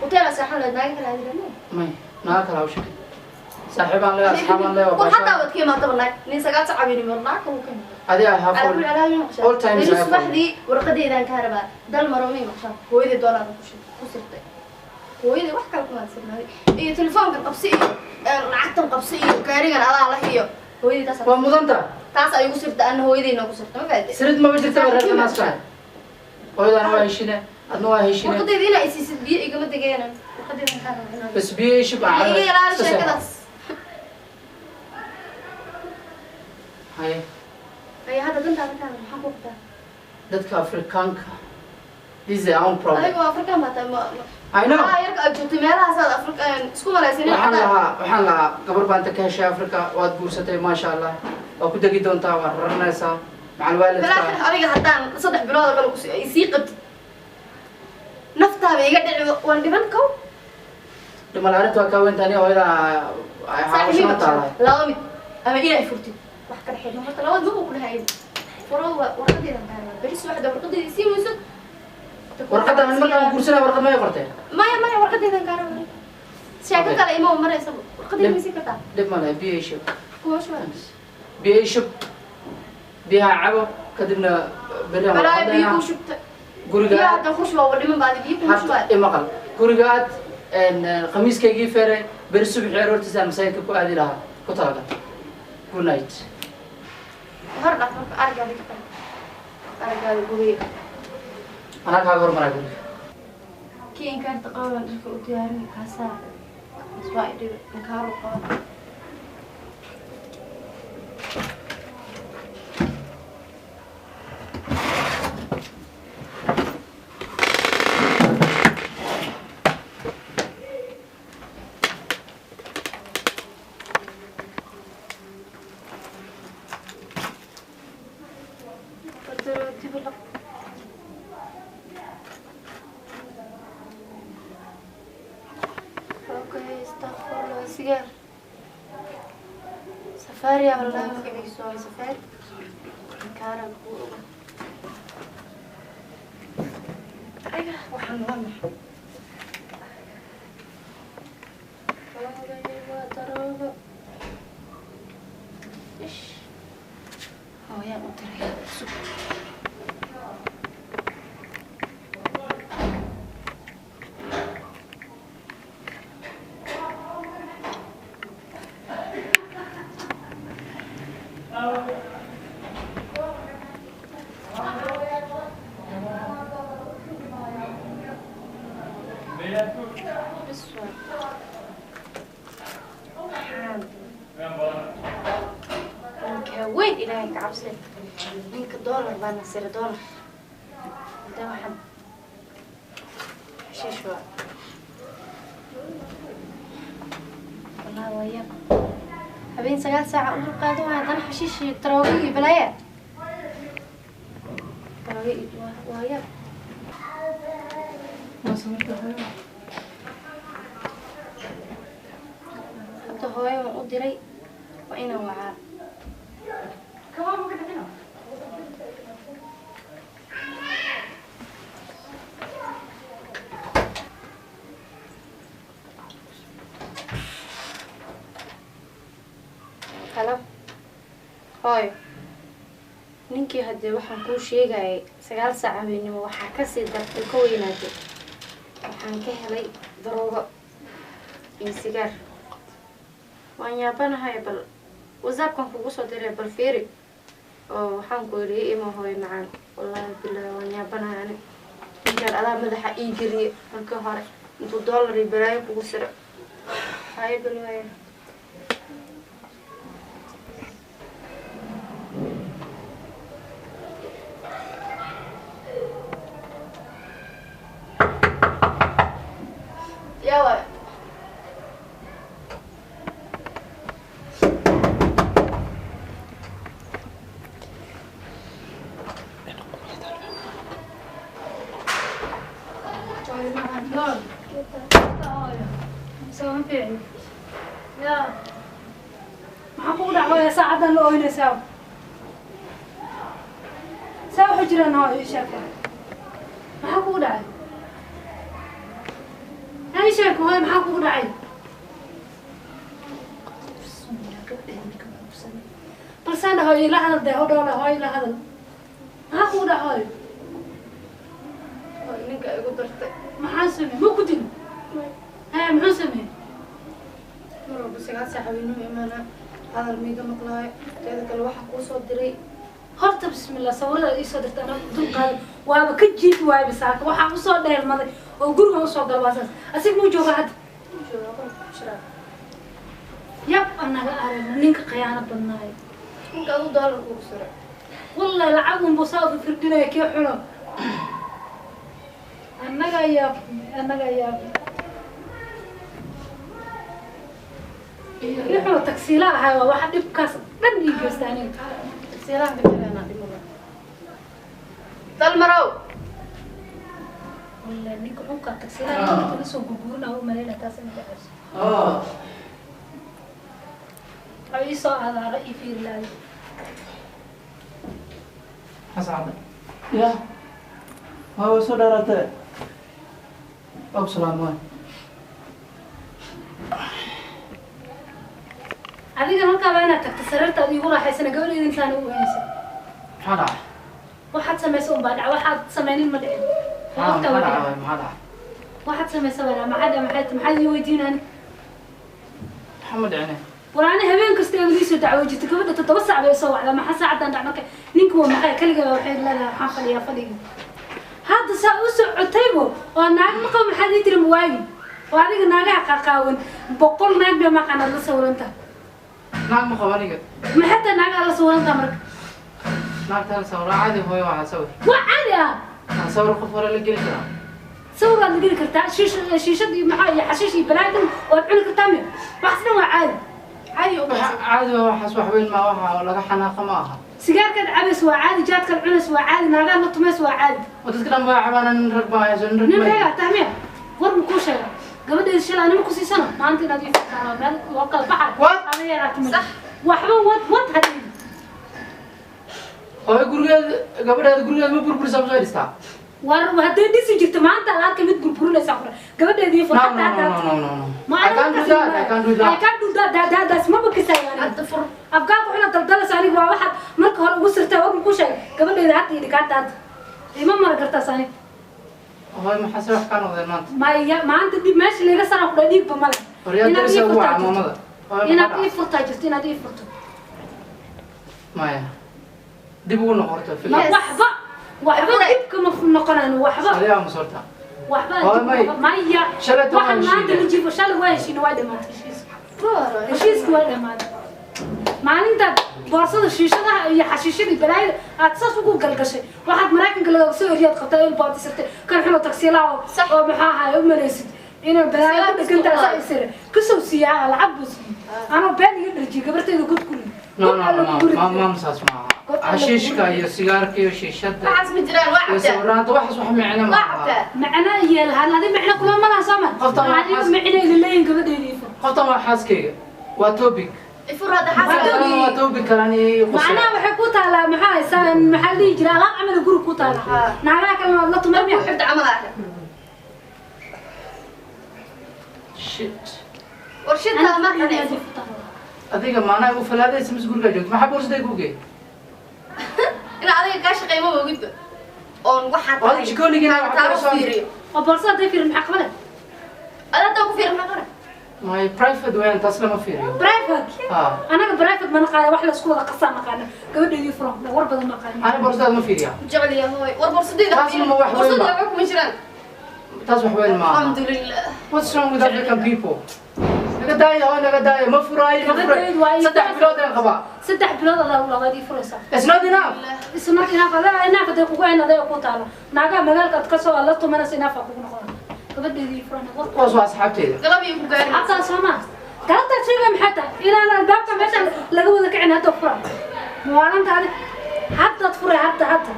Hoteelaa seexan lahayd, naaga kale aadi lahayd. May, naga kala hawsha. Saaxiibaan leeyahay, asxaabaan leeyahay, War waa haddaa baashaan. waad ka imaataba naag nin 9 saac habeenimo naag kale u keena. Adi I have على all, كل على ما all times I have all. Subaxdii warqadeydaan kaa rabaa dal maro may maqshaa hooyadii doolar ku sirtay hooyadii wax kale kuma sirnaaday iyo telefoonkan qabsi iyo lacagtan qabsi iyo gaarigan adaa la hiyo hooyadii taas Waa mudanta. Taas ay ugu sirtay anna hooyadii noogu sirtay, ma fahanteen? Sirid maba jirta ba reerka naas tahay. Hooyadana waa heshine, adna waa heshine. Warqadeydii inaa isiisid biyo igama degeenan warqadeydaan kaa rabaa Bas biyo ii shub aan iga ilaali iska seexo. Sheekadaas. Haye. Ay, hadda dantaada kaa raba maxaa ku qabtaa? Dadka Afrikaanka. This is their own problem. Adiga waa Afrikaan baa tahay I know. Meelaha yarka aad joogtay meelahaasaad Afrika isku malaysanin. Waxaan lahaa gabar baan inta ka heshay Afrika, waad guursatay, maasha Allah. Waa ku degi doontaa, waa raranaysaa. Macal waalidka. Balaaxir adiga haddaan 3 bilood oo kale ku sii qabtid naftaaba iga dhici, waan dhiban kow. Dhimal arrintu waa kaa weynta, aniga hooyada ay Saaxiib hawshan taalahay. Laba mid ama inay furtid wax ka dhexeeya horta labada mid ku dhahay furo warqadeedan kaa rabaa beri subaxda warqadeeda sii weyso. Warqaddan ani markaan guursanaya warqad ma qortay? Maya, maya, warqadeedan kaa rabaa, sheeko kale ima maraysa, warqadeeda ma sii kartaa? Dhib ma leh, biyo ii shub. Kuma shuban. Biyo ii shub. Biyaha cabo, kadibna berri aan Balaa biyo warqadeena. ku shubta. Guriga biyo haddaan ku shuba waa dhiman baadi biyo kuma Hadda shubaa. I maqal. Guriga aad khamiiskaygii feere, beri subaxii aroortiisa aan masaajidka ku aadi lahaa ku talagal. Good night. Hor dhaf marka araggaada ka tag araggaada gubay. Anaa kaaga hormaraa guriga. Kii inkaarta qaban dharka u diyaarin kaasaa kaas waa idhibe inkaaru qaba. Okay, astaghfirullah, sigaar. Safari yaa wallahi magaciisu waa Safari. Inkaara kuu oga. Ayaga waxaan waa maxay? Waa daroogo. Ish. Hooyaan u diray. Sug. Bes waa. Waxaan ninka weyn Ilaahay ka cabsi. Ninka doolar baa nasira doolar. Hadda waxaan xashiish waa. Wallahi waa yaab. Habeen 9 saac u dulqaadan waayo haddana xashiish iyo daroogo iyo balaaya. Daroogo iyo waa yaab. Hadda hooyo waan u diray, waa inaan wacaa. Halo hooyo, ninkii haddee waxaan kuu sheegayay 9 saac habeenimo waxaa kasii dartay ka weynaatay, waxaan ka helay daroogo iyo sigaar, waan yaabanahay. Bal WhatsAppkan kugu soo diray, bal fiiri oo waxaan ku yidhi ima hooyo macaan. Wallaahi bilaahi waan yaabanahay ani, ninkaan adaa madaxa ii geliye markii hore intuu doolar iyo balaayo kugu siro. Haye bal waaya. Yaa waay? Soo fiicni ya, maxaa kugu dhacwaya saacadan la ooynaysaa? Saa waxu jiraan hooyo, ii sheeg, maxaa kugu dhacay? Ha ii sheeg hooyo, maxaa kugu dhacay? Balsaan hooyo ila hadal dee, hodhoola hooyo ila hadal, maxaa kugu dhacay hooyo? Ninka igu dartay. Maxaa sameey? Ma ku dil? Hee, muxuu sameeyey? Mar walba 9 saac haweenimo imaana, hadal miiga maqlaayo. Teeda kale waxaa kuu soo diray. Horta bismillah, sawirada ii soo dirta anaa dul qaadan waaba ka jiifi waayba. Saaka waxaa usoo dheelmaday oo gurigan usoo gala waa saas. Asiga muu jooga hadda? Joogaa, qolka ku jiraa. Yab, anaga aragna ninka khiyaano badnaayo. Ninka aduu doolar kugu siray. Wallahi lacag unbuu saa ugu firdhinaya kii xuno. Annaga yaab, annaga yaab. Kii xuno tagsiila ahaa waa waxa dhibkaas dhan ii geysta aniga. Tagsiilaha ka jirana dhimada Dalmarow. Wallahi ninka xunka tagsiilaha inta kaga soo gurgurinaa u malaynaa taas inay dhacayso. Waxaa ii soo adaara ii fiiri laayo. Maxaa sacada ya? Waa soo dheeraatee, waa ku salaam waay. Adiga halkaaba inaad tagto sariirtaad iigu raaxaysana, gabadheeda intaana u weynaysa. Maxaa dhacay? Waxaad samaysa un baa dhaca, waxaad samaynin ma dhicin. Maxaa maxaa dhacay waay? Maxaa dhacay? Waxaad samaysa baa dhaca. Maxaa dhaca? Maxaad ii weydiinaan? Maxaa ma dhicine? War ani habeen kasta ee iisoo dacwo jirta gabadha 7 saac bay soo wacdaa. Maxaa saacadan dhac? Marka ninka waa maxay kaligaa waxay leedahay waxaan fadhiyaa fadhiga. Hadda saa u socotaybo oo naag ma qabo, maxaad ii tiri? Mawaagi oo adiga naagaha qaqaawan 100 naag bay maqaanaad la sawiranta. Naag ma qabo aniga. Maxay tahay naagaha la sawiranta marka? Naagtaan sawir caadi hooyo, waxaa sawir. Waa caadi ah. Aan sawir qof hore la geli karaa? Sawir waad la geli kartaa, shiish shiishad iyo maxaa iyo xashiish iyo balaayo dhan waad cuni kartaa miya? Waxaas dhan waa caadi. Caadi u waxa caadi waa waxaas, wax weyn ma waxa laga xanaaqa ma aha. Sigaarkaad cabays waa caadi, jaadkaad cunays waa caadi, naagaad la tumays waa caadi. Oo dadka dhan waa cabaan, nin rag baa hayso, nin rag nin ma reegaa tahmiya. War ma kuu sheega gabadheeda shalay anima ku siisano maanta inaad ii furtaan oo meel loo kala baxayo. What? Ama yaraata ma waxba wad wad hadhiin. Hooyo, gurigeed gabadheeda gurigeed ma burburisa, ma soo dhistaa? War hadday dhisi jirto maanta aad arka mid burburinaysa kure. Gabadheeda ii fur. No, no, no, no, no, no. I can't do that. I can't do that. I can't do that. That that that's maba kasaya aniga. Hadda fur. Afkaaga xuna daldalaysa aniga waa waxaad marka hore ugu sirtay. War ma kuu sheegay gabadheeda hadda ii dhikaata hadda ima mara kartaas aniga. Hooyo, maxaa se wax kaa noqdeen maanta? Maya, maanta dib meesha laga sara ku dhaa dhiigba male. Horyaad Inaad darisa ii ugu furtaa waca jirto. maamada. Hooyo, maxaa Inaad ii dhacay? furtaa jirto, inaad ii furto. Maya, dib ugu noqo horta Ma fikir. waxba waxba dib kama noqonayo waxba. Adigaa ma sorta. Waxba Hooyo, dib may. Maya. Shalay toban waxaan maanta heshiine. la jiifo shalay waa heshiine, waa dhamaatay heshiiska. Heshiiska waa dhamaaday maalintaad boorsada shiishadaha iyo xashiishadii balaayada aad saas ugu galgashay. Waxaad Maraykanka lagaga soo eriyaad qabtaa il baad isirtay kan xuno tagsiilaha oo oo maxaa ahaay u malaysid inay balaayo ku dhegantaa saa isire kasoo siiyaa lacag buu siiyey anoo been iga dharjiyay gabartayda god ku rid. No, no, no, maam, saas maaha. Xashiishka iyo sigaarka iyo shiishada Waxaas ma jiraan, waa iyo cabtaa. sawiraanta, waxaas wax micno ma Waa aha. cabtaa. Macna yeelhaan adi macno kula malaha soo ma Qoftan waa adiga xaas- macno ila leeyihin gabadheydii fur. Qoftan waa xaaskayga, waa topic. Ifur hadda. Waa Xaaska. topic kalani. Macnaha waxay ku taalaa maxaa haysaa, maxaa la dhihi jiray, alaab camal guri ku taalaa, naagaha kalena waad la tumay miya? Xibda camal ah. Shit. War shidtaa markan ifur. Adiga maanaa igu falaadaysa mise gurigaa joogto? Maxaa boorsaday kuu geey? In adiga kaa shaqeey ma ogidba oon waxaa Waa jikooligina wax taaro kala soo- fiiriyo. Oo boorsada hadday fiirin maxaa qabale? Ada hadda ku fiiri maxaa qara? My private weyn, taas lama fiiriyo. Private. Ha. Anaga private ma naqaana, wax la isku wada qasaa naqaana. Gabadheedii furan war badan ma naqaana. Ani boorsadaad ma fiiriyaa. Jecel yahay hooy. War boorsadayda Taas ma wax weyn boorsada ba? waxba kuma jiraan. Taas wax weyn maaha. Alxamdulilah. What's wrong with African people? Naga daaya hooy, naga daaya, ma furaayo, ma Gabadheedu waa furaayo. ii 3 bilood aan qabaa. 3 bilood adaa labaad ii furaysaa. It's not enough. It's not enough. Adaa enough haday kugu hayn aday ku taalo. Naagaha magaalka aad kasoo la tumanaysa enough aa kugu noqona. Gabadheedii furan war. Kuwaas waa asxaabteyda. Galab iyo ku gaarin. Xataa soo ma. Galabta sheega maxay tahay? Inaan albaabka meesha laga wada kicin hadda furan. Muwaalanta adi hadda furay hadda hadda.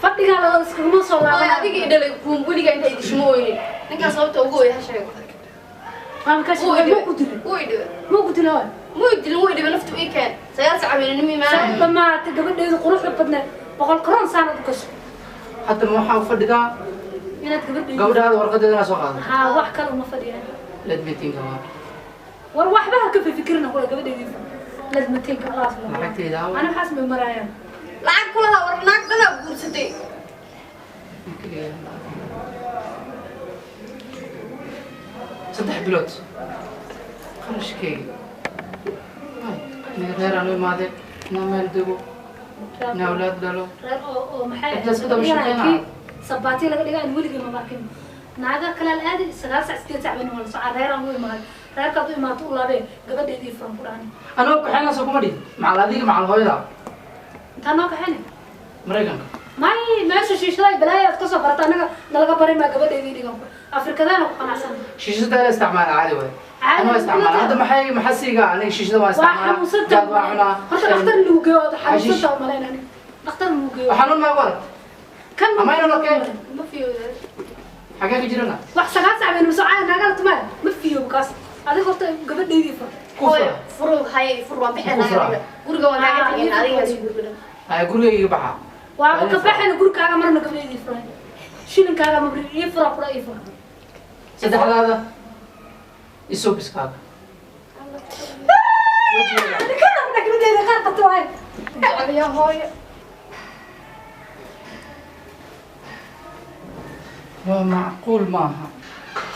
Fadhiga la iskuma soo Hooyo laaban. adiga i dhalay kuun weligaa inta idishma oynin. Ninkaan sababta ugu ooya ha sheego. Waan ka Wuu i sheegay dhibay. ma ku dilay. Wuu i dhibay. Ma ku dilay hooyo. Muu i dilin, wuu i dhibay, naftu ii keen. 9 sac habeenimo imaanaya. Dhammaatay gabadheedu quruxda badneed. 100 karoon saanad u gasho. Hadda ma waxaan u fadhidaa Inaad gabadheedu gabadhaada warqadeeda inaa soo qaado. Haa, wax kale uma fadhiyaan. Let me think about it. War waxba ha ka fikirina kula gabadheedii. Ladmateenka alaas. Lacagteyda awa. Ana waxaas ma marayaan. Lacag kulaha war naag dhanaa guursatay. 3 bilood qarashkeyga aniga reer aan u imaade inaan meel dego inaan awlaad dhalo. Reer oo maxay Inta isku daba shaqeynaa. kii sabaati laga dhigaa aan weligay ma arkin. Naaga kale la aadi 9 sac 8 sac bayna wala socon reer aan u imaaday. Reerkaad u imaato u laabee gabadheedii furan ku dhahan. Anoo kaxeynaa soo kuma dhihin macal adiga macal hooyada. Intaa noo kaxayni. Maraykanka. May meesha shiishada balaayaad ka soo barata anaga nalaga baray maa gabadheedii dhigan. Afrikadaana ku qanacsan. Shiishada la isticmaala caadi waay. Caadi anoo isticmaala hadda maxay maxasiga aniga shiishada waan Waa isticmaala. xanuunsanta. Jaad waa cunaa. Horta dhakhtar lagu geeyo waad Xashiish. xanuunsanta u malayn aniga. Dhakhtar lagu geeyo. Xanuun maa ku arag. Kan Am I not okay? Ma fiyooda. Xagee ka jirana? Wax 9 sac bayna socon naagala tumaa ma fiyo kaas. Adiga horta gabadheedii fur. Ku fura. Hooyo furuu haye fur waan bixinaa Ku fura. adiga. Guriga waan kaaga tegin adiga is guriga. Haya gurigayga baxa. Waa ka baxayna gurigaaga marna gabadheedii furay. Shilinkaaga ma ii fura kula ii fura. Saddexdaada isoo biskaaga. Kana gabadheeda qaar qabto waay. Adiga hooyo. Waa macquul maaha.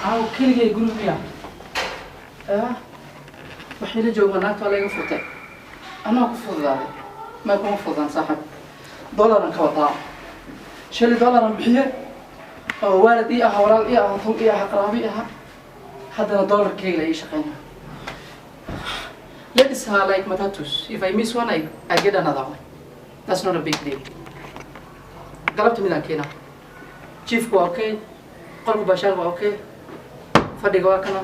Caawa keligay guriga miya? Waxay la joogaan naagta waa laga furtay. Anaa ku fududaaday. Ma kuma fududaan saaxib. Dolaran ka wadaa. Shalay dolaran bixiye. Oo waalid ii ah, walaal ii ah, tol ii ah, qaraabo ii ah. Haddana dolarkeyga la ii shaqeynaya. Ladies are like matatus. If I miss one, I get another one. That's not a big deal. Galabta midaan keenaa. Chiefku waa okay, qolka baashaal waa okay, fadhiga waa kana,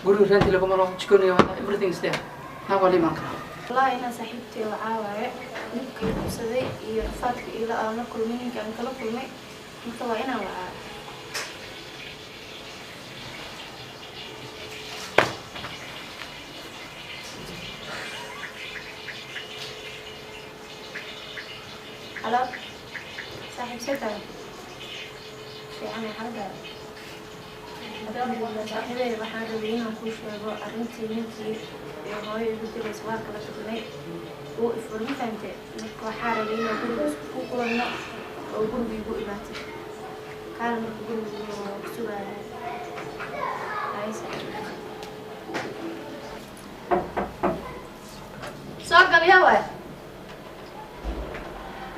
guriga renti laguma laho, jikoniga waa everything is there. Naag waa la imaan karaa. Wallahi inaan saaxiibtay waxaa waaye dhibkii qabsaday iyo rafaadka ila aan la kulmay ninka aan kala kulmay marka waa inaan wacaa. Halo, saaxiib see tahay? Fiican xaaladaada? Alxamdulillah saaxiibey waxaan rabay inaan kuu sheego arrintii ninkii iyo hooyo igu diraysa waa kala tagnay. Wuu i furay ma fahantay? Marka waxaa rabay inaan guriga isku ku kulanno oo guriga igu imaatay. Kaale marka guriga waa ku sugayaa. Haye saaxiib. Soo gal yaa waay.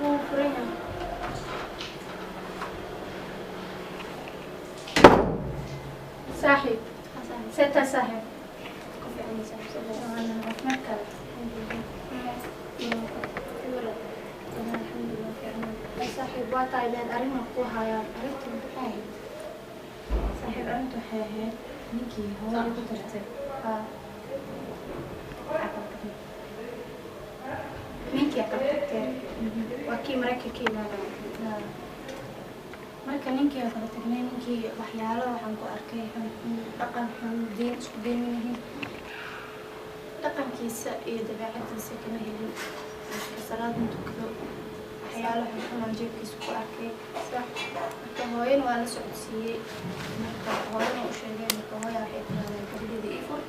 Wuu furan yahay. Saaxiib, see tahay saaxiib? Ku fiican yahay saaxiib. Caafimaadkaada? Alxamdulillah fiican. Saaxiib waa tahay meel arrin aan ku hayaa. Arrintu maxay ahayd? Saaxiib arrintu waxay ahayd ninkii hooyo igu dartay. Haa. Ninkii kala tagteen. Waa kii Maraykanka ka imaanaya. Marka ninkii aan kala tagnay ninkii waxyaalo waxaan ku arkay xun dhaqan xun diin isku diin yihiin. Dhaqankiisa iyo dabeecadiisa kama helin. Marka salaad ma tukado. Waxyaalo xun aan jeebkiisa ku arkay. Marka hooyana waa la socodsiiyey. Marka hooyana u sheegay marka hooya waxay tiraahday gabadheeda ii fur.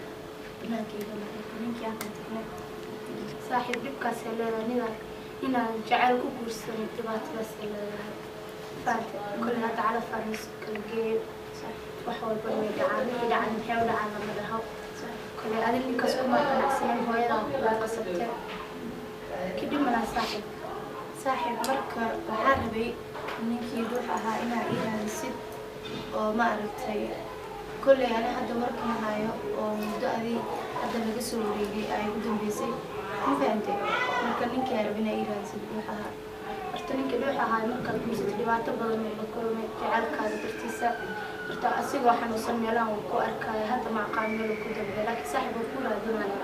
Bannaankayga marka ninkii aan kala tagnay. Saaxiib dhibkaasay leedahay inaan jacayl ku guursanin dhibaatadaasay leedahay. Fahamtay? Kolley hadda calaf aan is kala geeyo. Wax walba way dhacaan. Wixii dhacaan maxay u dhacaan lama dhaho. Kolley adin ninkaas kuma qanacsanin hooyadaa kugu qasabtay. Kadib malaa saaxiib. Saaxiib marka waxaa rabay ninkii ruux ahaa inaa ii raadisid oo ma aragtay kolley ani hadda warkan hayo oo muddo adii hadda laga soo wareegay ay ugu dambeysay ma fahantay? Marka ninkii aan rabay inaa ii raadisid ruux ahaa. Horta Horta ninka dhuuxa ahaa markaad guursatay dhibaato badan uu la kulmay jacaylkaada dartiisa. Horta asigoo xanuunsan meelahan wuu ku arkaya, hadda ma aqaan meel uu ku dambeeyo, laakiin saaxiib wuu ku raadinaya.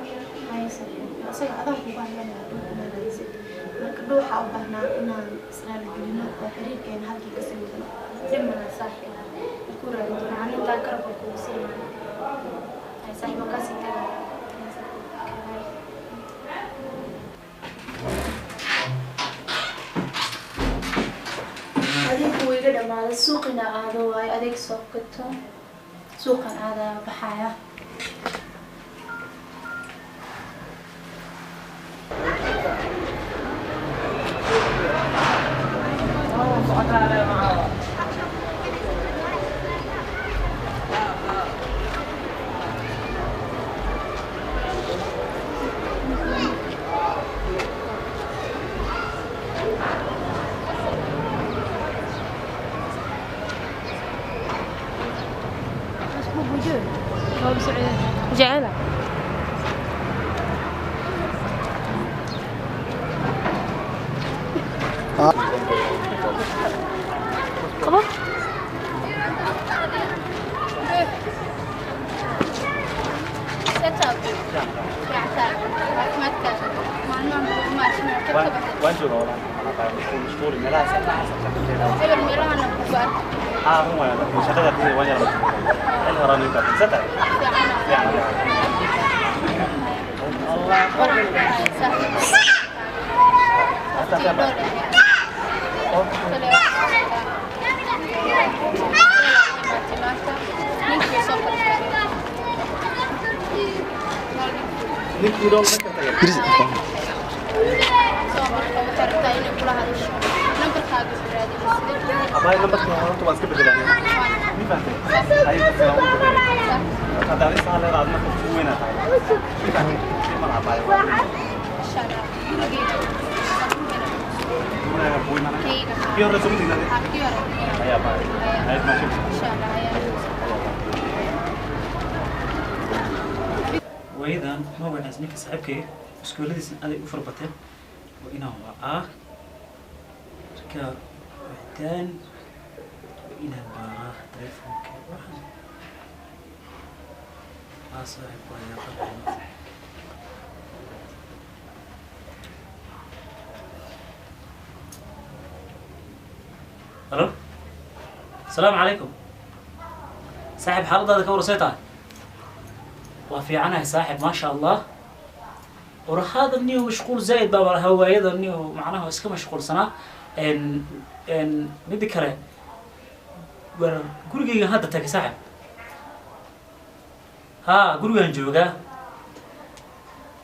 Haya saaxiib, asaga adaan kugu hadlanaya dhuuxa ma raadisid. Marka dhuuxa u baahnaa inaan israali gelino oo xiriirkeena halkii kasii wadno. Dhib malaha saaxiib, wuu ku raadin doonaa, ani intaa garab baan kugu siinaya. Haya saaxiib, waan kaasii tagaya. Okay, bye. Adeegku wuu iga dhamaaday, suuqina aado waayo adeeg soo gato, suuqan aadaa baxaya. Jecela. Qabo. Waan joogaa walaal, mashquul meelahaas. Haa, run waayo, laakiin shaqada hadii waan yara xil horaan inta sata fiican. Ninkii dhool ma ka tagay? Abay, lambarka horta waan iska bedelaa, ma fahantay? Ay, dadka waan u bedelay. Marka hadda adiga saa leedahay, adna qof ugu weynaa tahay, ma fahantay? Ma laha abay, gurigaaga buu imanaya. Kii hore soo ma tegin? Ayaa abay, ayad maashin. Waayadan ma wanaagsan ninka saaxiibkay iskuuladiisa aday u farbateen, waa inaan wacaa. Marka wacitaan waa inaan baaraa telefoonka. Waxaan aa saaxiib waa yaaqan. Halo, asalaamu calaykum saaxiib, xaaladaada ka warsay tahay? Waa fiicanahay saaxiib, maasha Allah. War hada niyo mashquul zaa'id baa hawaayada niyo, macnaha iska mashquulsanaa. n n mida kale, war gurigaygan hadda tagay saaxiib. Haa, gurigaan joogaa.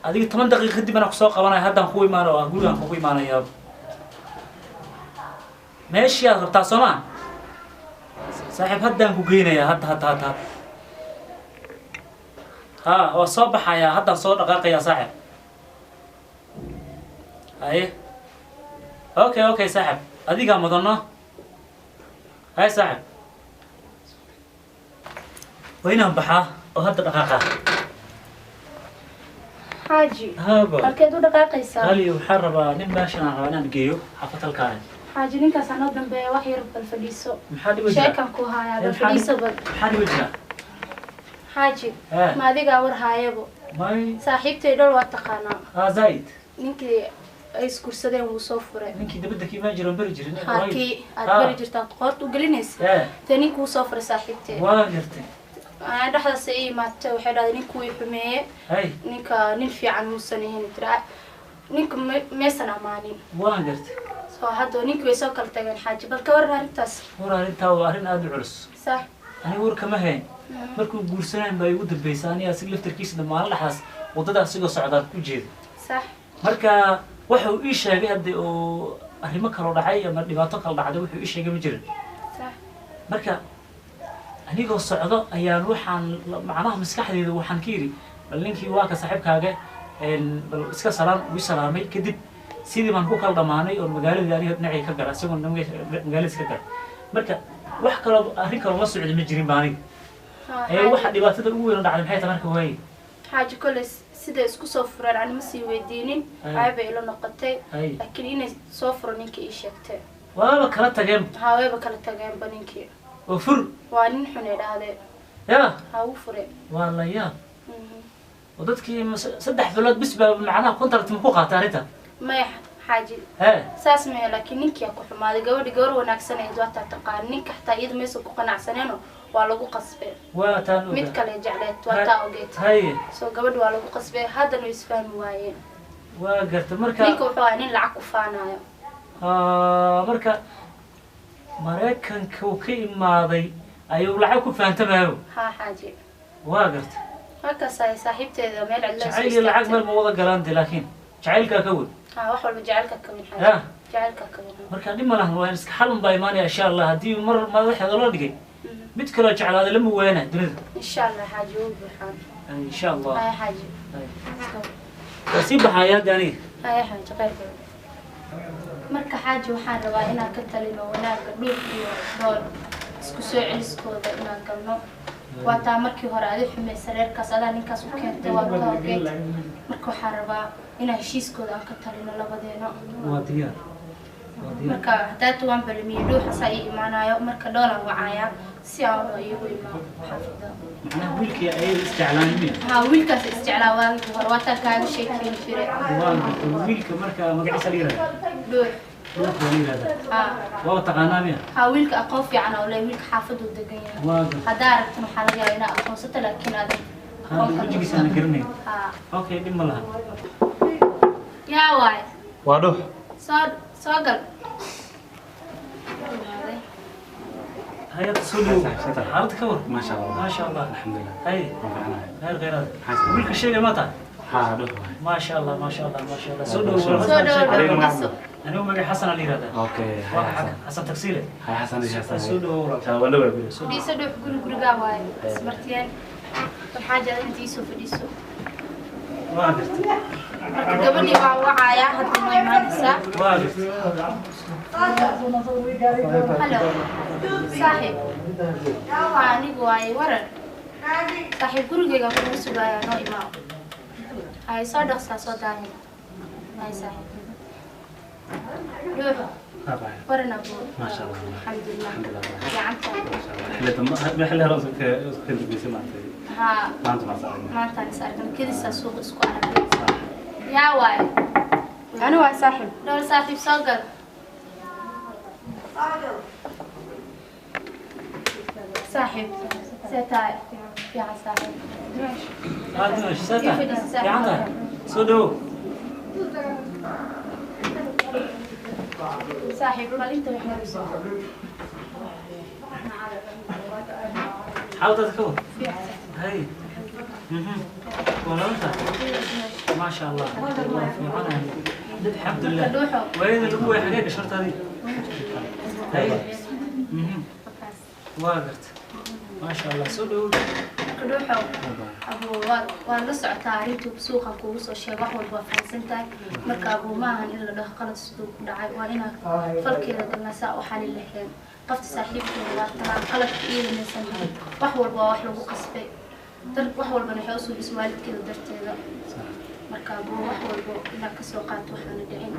Adiga 10 daqiiqa kadib anaa kusoo qabanaya, haddaan kugu imaano oo gurigaan kugu imaanaya. Meeshii aad rabtaa soo maa saaxiib? Haddaan ku geynayaa, hadda hadda hadda hadda. Haa, waa soo baxayaa, haddaan soo dhaqaaqayaa saaxiib. Haye, okay okay saaxiib, adigaa mudano. Haye saaxiib, waa inaan baxaa oo hadda dhaqaaqaa. Xaaji. Haba. Halkeed u dhaqaaqaysaa? Hali, waxaan rabaa nin meeshan aan rabaa inaan geeyo xaafad halkaan. Xaaji, ninkaas anoo dambeeya, wax yar bal fadhiiso. Maxaa dhiba jira? Sheekan ku hayaa, bal fadhiiso bal. Maxaa dhiba jira? Xaaji, ma adigaa war haayabo? May. Saaxiibtay dhol waa taqaanaa. Haa, zaid. Ninkii ay isguursadeen wuu soo furay. Ninkii dabadda ka imaan jira, beri jirin? Haa, kii aad beri jirtaad qoorta u gelinaysa. Dee ninkii wuu soo furay saaxiibtay. Waa gartay. Anaa dhexdaas ay imaatay, waxay dhahday ninku way xumeeye. Ninka nin fiican muusan ahayn, tira ninka maysan ammaanin. Waa gartay. Soo hadda ninkii way soo kala tageen. Xaaji, bal ka waran arrintaas? War arrintaa waa arrin aada u culus. Aniga war kama hayn. Markuu guursanayn baa igu dambeysay aniga asig laftarkiisa maalin dhexdaas waddada asigoo socdaan ku jeeda. Marka waxa uu ii sheegay hadda oo arrimo kaloo dhacay ama dhibaato kala dhacday, wuxuu ii sheegay ma jirin. Marka anigoo socdo ayaan waxaan macnaha maskaxdeyda waxaan ka yidhi, bal ninkii waa ka saaxiibkaaga, bal iska salaan. Uu i salaamay kadib, sidii baan ku kala dhamaanay oo magaaladii aniga dhinacii ka gala, isagoo magaaladiis ka gala. Marka wax kaloo arrin kaloo la socda ma jirin ba aniga. Ee waxa dhibaatada ugu weyn oo dhacday maxay tahay marka waaye? Xaaji kole sida isku soo fureen ani ma sii weydiinin. Ay. Ceebay ila noqotay. Ay. Laakiin inay soo furo ninkii ii sheegtay. Waaba kala tageen. Haa, wayba kala tageenba ninkii. Oo fur. Waa nin xun ay dhahdee. Ya. Haa, wuu fure. Waa la yaab. Oo dadkii 3 bilood bis baa macnaha contract ma ku qaatay arrinta? Maya xaaji. Hee. Saas maya, laakiin ninkii aa ku xumaaday. Gabadhi gabar wanaagsan ahayd, waa taa taqaan. Ninka xataa iyada maysan ku qanacsaneeno, waa lagu qasbay. Waa taan ogaa. Mid kale jecleed, waa taa ogeed. Haye. Soo gabadhi waa lagu qasbay, haddana way isfahmi waayeen. Waa garta marka. Ninka wuxuu ahaa nin lacag ku faanayo. Marka Maraykanka uu ka imaaday ayuu lacag ku faantamayo. Haa xaaji. Waa garta. Markaas ay saaxiibteeda meel cidla soo jacayl iyo lacag istaagtay. Meel ma wada galaan de, laakiin jacaylkaa ka weyn. Haa, wax walba jacaylka ka weyn. Ya. Xaaji, jacaylka ka weyn. Marka dhib ma lahan, waa iska xal un baa imaanaya insha Allah. Haddii mar madaxeeda loo dhigay, mid kaloo jeclaaday lama waana dunida. Insha Allah xaaji, wuu buuxaan. Insha Allah. Haya xaaji. Waa sii baxaya hadda aniga. Haya xaaji, khayr badan. Marka xaaji, waxaan rabaa inaan ka talino wanaagga Dhuux iyo Dhool isku soo celiskooda inaan galno. Waa taa markii hore adi xumaysa reerkaas, adaa ninkaas u keentay, waa taa ogeyd. Marka waxaan rabaa inaan heshiiskooda aan ka talino labadeeno. Waa diyaar, waa diyaar. Marka hadaata waan balamiyey, Dhuuxa saa ii imaanayo. Marka Dhoolaan wacayaa si aan udhao iigu imaao xaafida. Macnaha wiilkii ayay isjeclaan miya? Haa, wiilkaas isjeclaa waagii hore, waa taa kaaga sheekeyn jiray. Waa gartay. Wiilka marka magaciisa la yihahda? Dhuux. Dhuux waa la yihahdaa. Haa. Waa taqaanaa miya? Haa, wiilka aqoon fiican oo leh, wiilka xaafaduu degan yahay. Waa gartay. Haddaa aragtan waxaa laga yaabaa inaad aqoonsato, laakiin adag Hadda wejigiisa aan garanayn. Haa. Okay, dhib ma laha. Yaa waay? Waa Dhuux. Soo soo gal. Hay'ad soo dhow, xaaladda ka war? Maasha Allah. Maasha Allah. Alxamdulilah. Hay. Waan fiicanahay. Khayr, khayraad. Wiilka sheegay ma tahay? Haa, Dhuux waay. Maasha Allah, maasha Allah, maasha Allah. Soo dhow. Soo dhow. Anigu Adiga anigu magac Xasan la yihahdaa. Okay. Waa Xasan Taksiile. Hay Xasan, hay Xasan. Soo dhow. Waa dhawa guri. Fadhiiso Dhuux, guri gurigaa waaye, ismartiyeen. Bal xaaji aad inta iisoo fadhiiso. Waa gartay. Marka gabadhii waa wacayaa, hadda noo imaanaysaa. Waa gartay. Halo saaxiib, waa anigu waaye. Waran saaxiib, gurigeyga kugu sugayaa, noo imaao. Hay, soo dhaqsaa, soo daahin. Hay saaxiib. Dhuux. Haa. Waran abuu. Maasha Allah. Alxamdulilah. Alxamdulilah. Gacanta. Xilli dambe, xilli hore isku dambeysay maanta. Haa. Maanta ma saaran. Maantaan is aragnay, kelisaa suuqa isku aragnay. Yaa waaye? Ani waa saaxiib. Dhool saaxiib, soo gal. Saaxiib, see tahay? Fiican saaxiib. Haa dimash, see tahay? Fiican tahay. Soo dhow. Saaxiib, bal inta wax. Xaaladda ka war? Hay. Waa laba tahay. Maasha Allah, waa fiicanahay, alxamdulilah. Waayada lagu waay xagee gashay horta adiga? Hay. Waa gartay, maasha Allah, soo dhow. Dhuuxow abuu, waad la socotaa arrintuu suuqa kugu soo sheeg, wax walba waa fahansan tahay. Marka abuu, ma ahan in la dhaho qalad siduu ku dhacay, waa inaan falkeeda galnaa saa u xalin lahayn. Qofta saaxiibkeeda waa tanaa, qaladka iyada maysan hayn. Wax walba waa wax lagu qasbay dar, wax walbana waxay usoo bis waalidkeeda darteeda. Marka abuu, wax walba inaad kasoo qaato waxaana dhicin.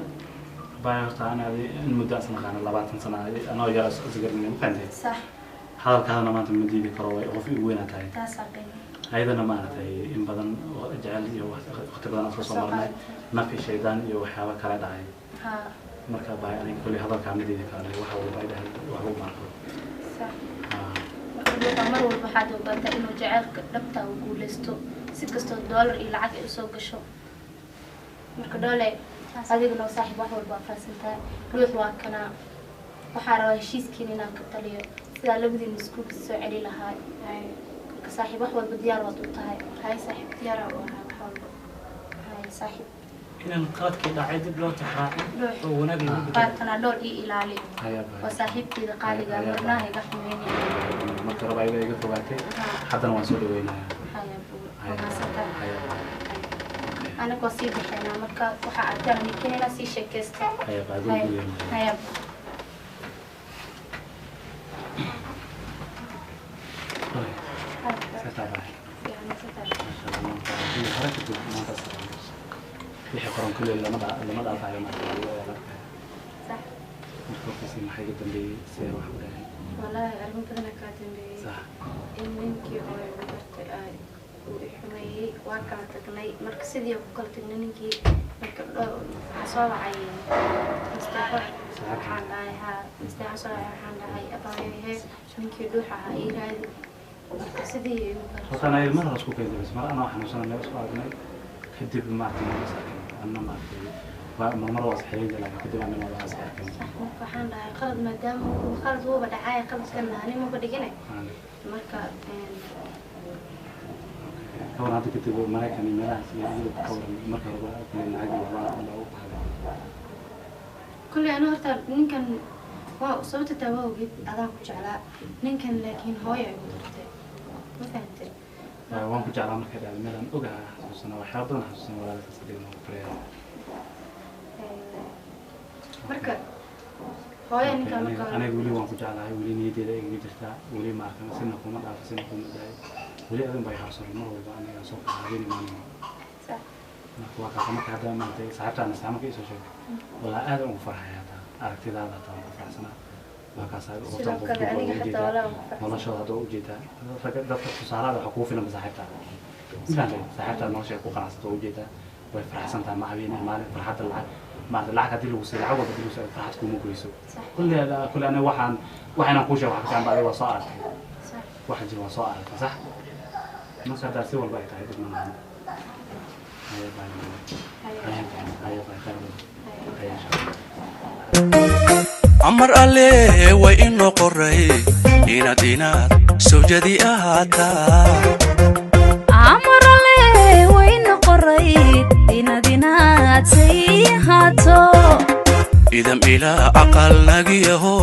Baa horta ana in muddo asna qaana 20 sano anoo yar isgarinay, ma fahantay? Sax. Hadalkaadana maanta ma diidi karo, way qof igu weynaa tahay. Taasaa qiimo. Ayadana maaragtay in badan oo jecel iyo waqti badan aan soo soo marnay, naf iyo shaydaan iyo waxyaabo kala dhacay. Haa. Marka baa aniga kulli hadalkaa ma diidi karo, waxa walba ay dhahay wax ugu maarko. Sax. Marka dhuuxa, mar walba waxaad ogaataa inuu jaceylka dhabta uu guuleysto, si kastoo doolar iyo lacag ay usoo gasho. Marka Dhoole, adiguna saaxiib, wax walba waa fahansan tahay. Ruux waa kanaa, waxaa rabaa heshiiskiina inaan ka taliyo sidaa labadiina iskuulka soo celi lahaa. Marka saaxiib, wax walba diyaar waad u tahay? Hay saaxiib, diyaar u ahaa wax walba. Hay saaxiib. Inaan qaladkii dhacay dib loo tixraacin oo wanaag lagu bedelo. Waatanaa Dhool, ii ilaali, waa saaxiibteyda qaaliga, marnaha iga xumeynaya. Marka raba ayada iga fogaatay, haddana waan soo dhaweynayaa. Haya buu, waa mahadsantahay. Anaga waa sii bixinaa, marka waxaa arkaan ninkanina sii sheekaysta. Haya baa guriga. Haya. Sasa bye. aakhira kadib maantaas wixii qoran kulley lama dhaafayo, marka waa la arkaya. Sax. Marka warkiisii maxaa iga dambeeyey? See wax u dhahay? Wallaahi arrimo badanaa kaa dambeeyey. Sax. In ninkii oo igu bartay ay uu i xumeeyey, waa kala tagnay. Marka sidii ku kala tagnay ninkii, marka waxaa soo wacay Mustafa. Waxaan dhahay, haa, Mustafa soo wacay. Waxaan dhahay, abaayahe, ninkii dhuux ahaa ii raadi. Marka sidii igu kala Horta anaa ilmaha la isku keenay, bas mar anaa xanuunsana meel isku aragnay, kadib maaragtay ma is arkin. Anna maaragtay waa marmar waa is xiriiri, laakiin kadib anna waa is arkin. Sax. Marka waxaan dhahay qalad, maadaama uu qalad wuuba dhacay, qaladkan ani maba dhigine. Marka Kawan hadda kadib Maraykan iyo meelahaas iyo Yurub ka waran? Marka hore kuley lacag iyo waxbaa loogu baxday. Kulley anu horta ninkan waa sababta taa waa ogid adaan ku jeclaa ninkan, laakiin hooyo igu dartay, ma fahantay? Waan ku jeclaa markay dhacday meelaan ogaha xasuusana, waxyaaba badan xasuusana, walaalkaas dhigna ugu baryaa. Marka hooyo ninkan marka hore Aniga weli waan ku jeclahay, weli niyaddeeda igaga jirtaa, weli maarkan sina kuma dhaafo, sina kuma daayo, weli adin bay harsan mar walba aniga soo kaca habeen maalin. Sax. Marka waa kaasa. Marka hadda maaragtay saaxiibtaana saamaka isoo sheegay, walaa aad ugu farxaya hataa aragtidaada, hataa waan ku faraxsanaa. Waa kaas. Sidoo kale aniga xataa walaa waan ku faraxsan. Noloshooda hadda waa ujeedaa ragga dadka tusaalaada waxaa kugu filan saaxiibtaada, ma fahamtay? Saaxiibtaada nolosha ay ku qanacsato waa ujeedaa, way faraxsan tahay, ma habeen maalin farxadda. Lacag maaragtay, lacag haddii lagu siiyo, lacag walba haddii lagu siiyo, farxad kuma goyso. Kulli kulli aniga waxaan waxaynan kuu sheego wax ka fiican ba adiga waa soo aragtay. Sax. Waxa jira waa soo aragtay. Sax. Marka haddaa si walba ay tahay dib ma lahan. Haya bye. Haya haya bye, khayr badan. Haya, insha Allah. Amar alle way inoo qoray inaad sawjadi ahaataa. Amarale wayna qorayd inaad say ahaato. Idam ilaa aqal nagiyaho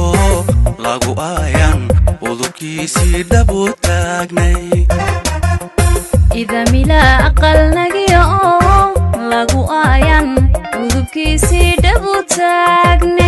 lagu aayan udubkiisii dhabu taagnay. Idamila aqal nagiya oo lagu aayan udubkiisii dhabu taagnay.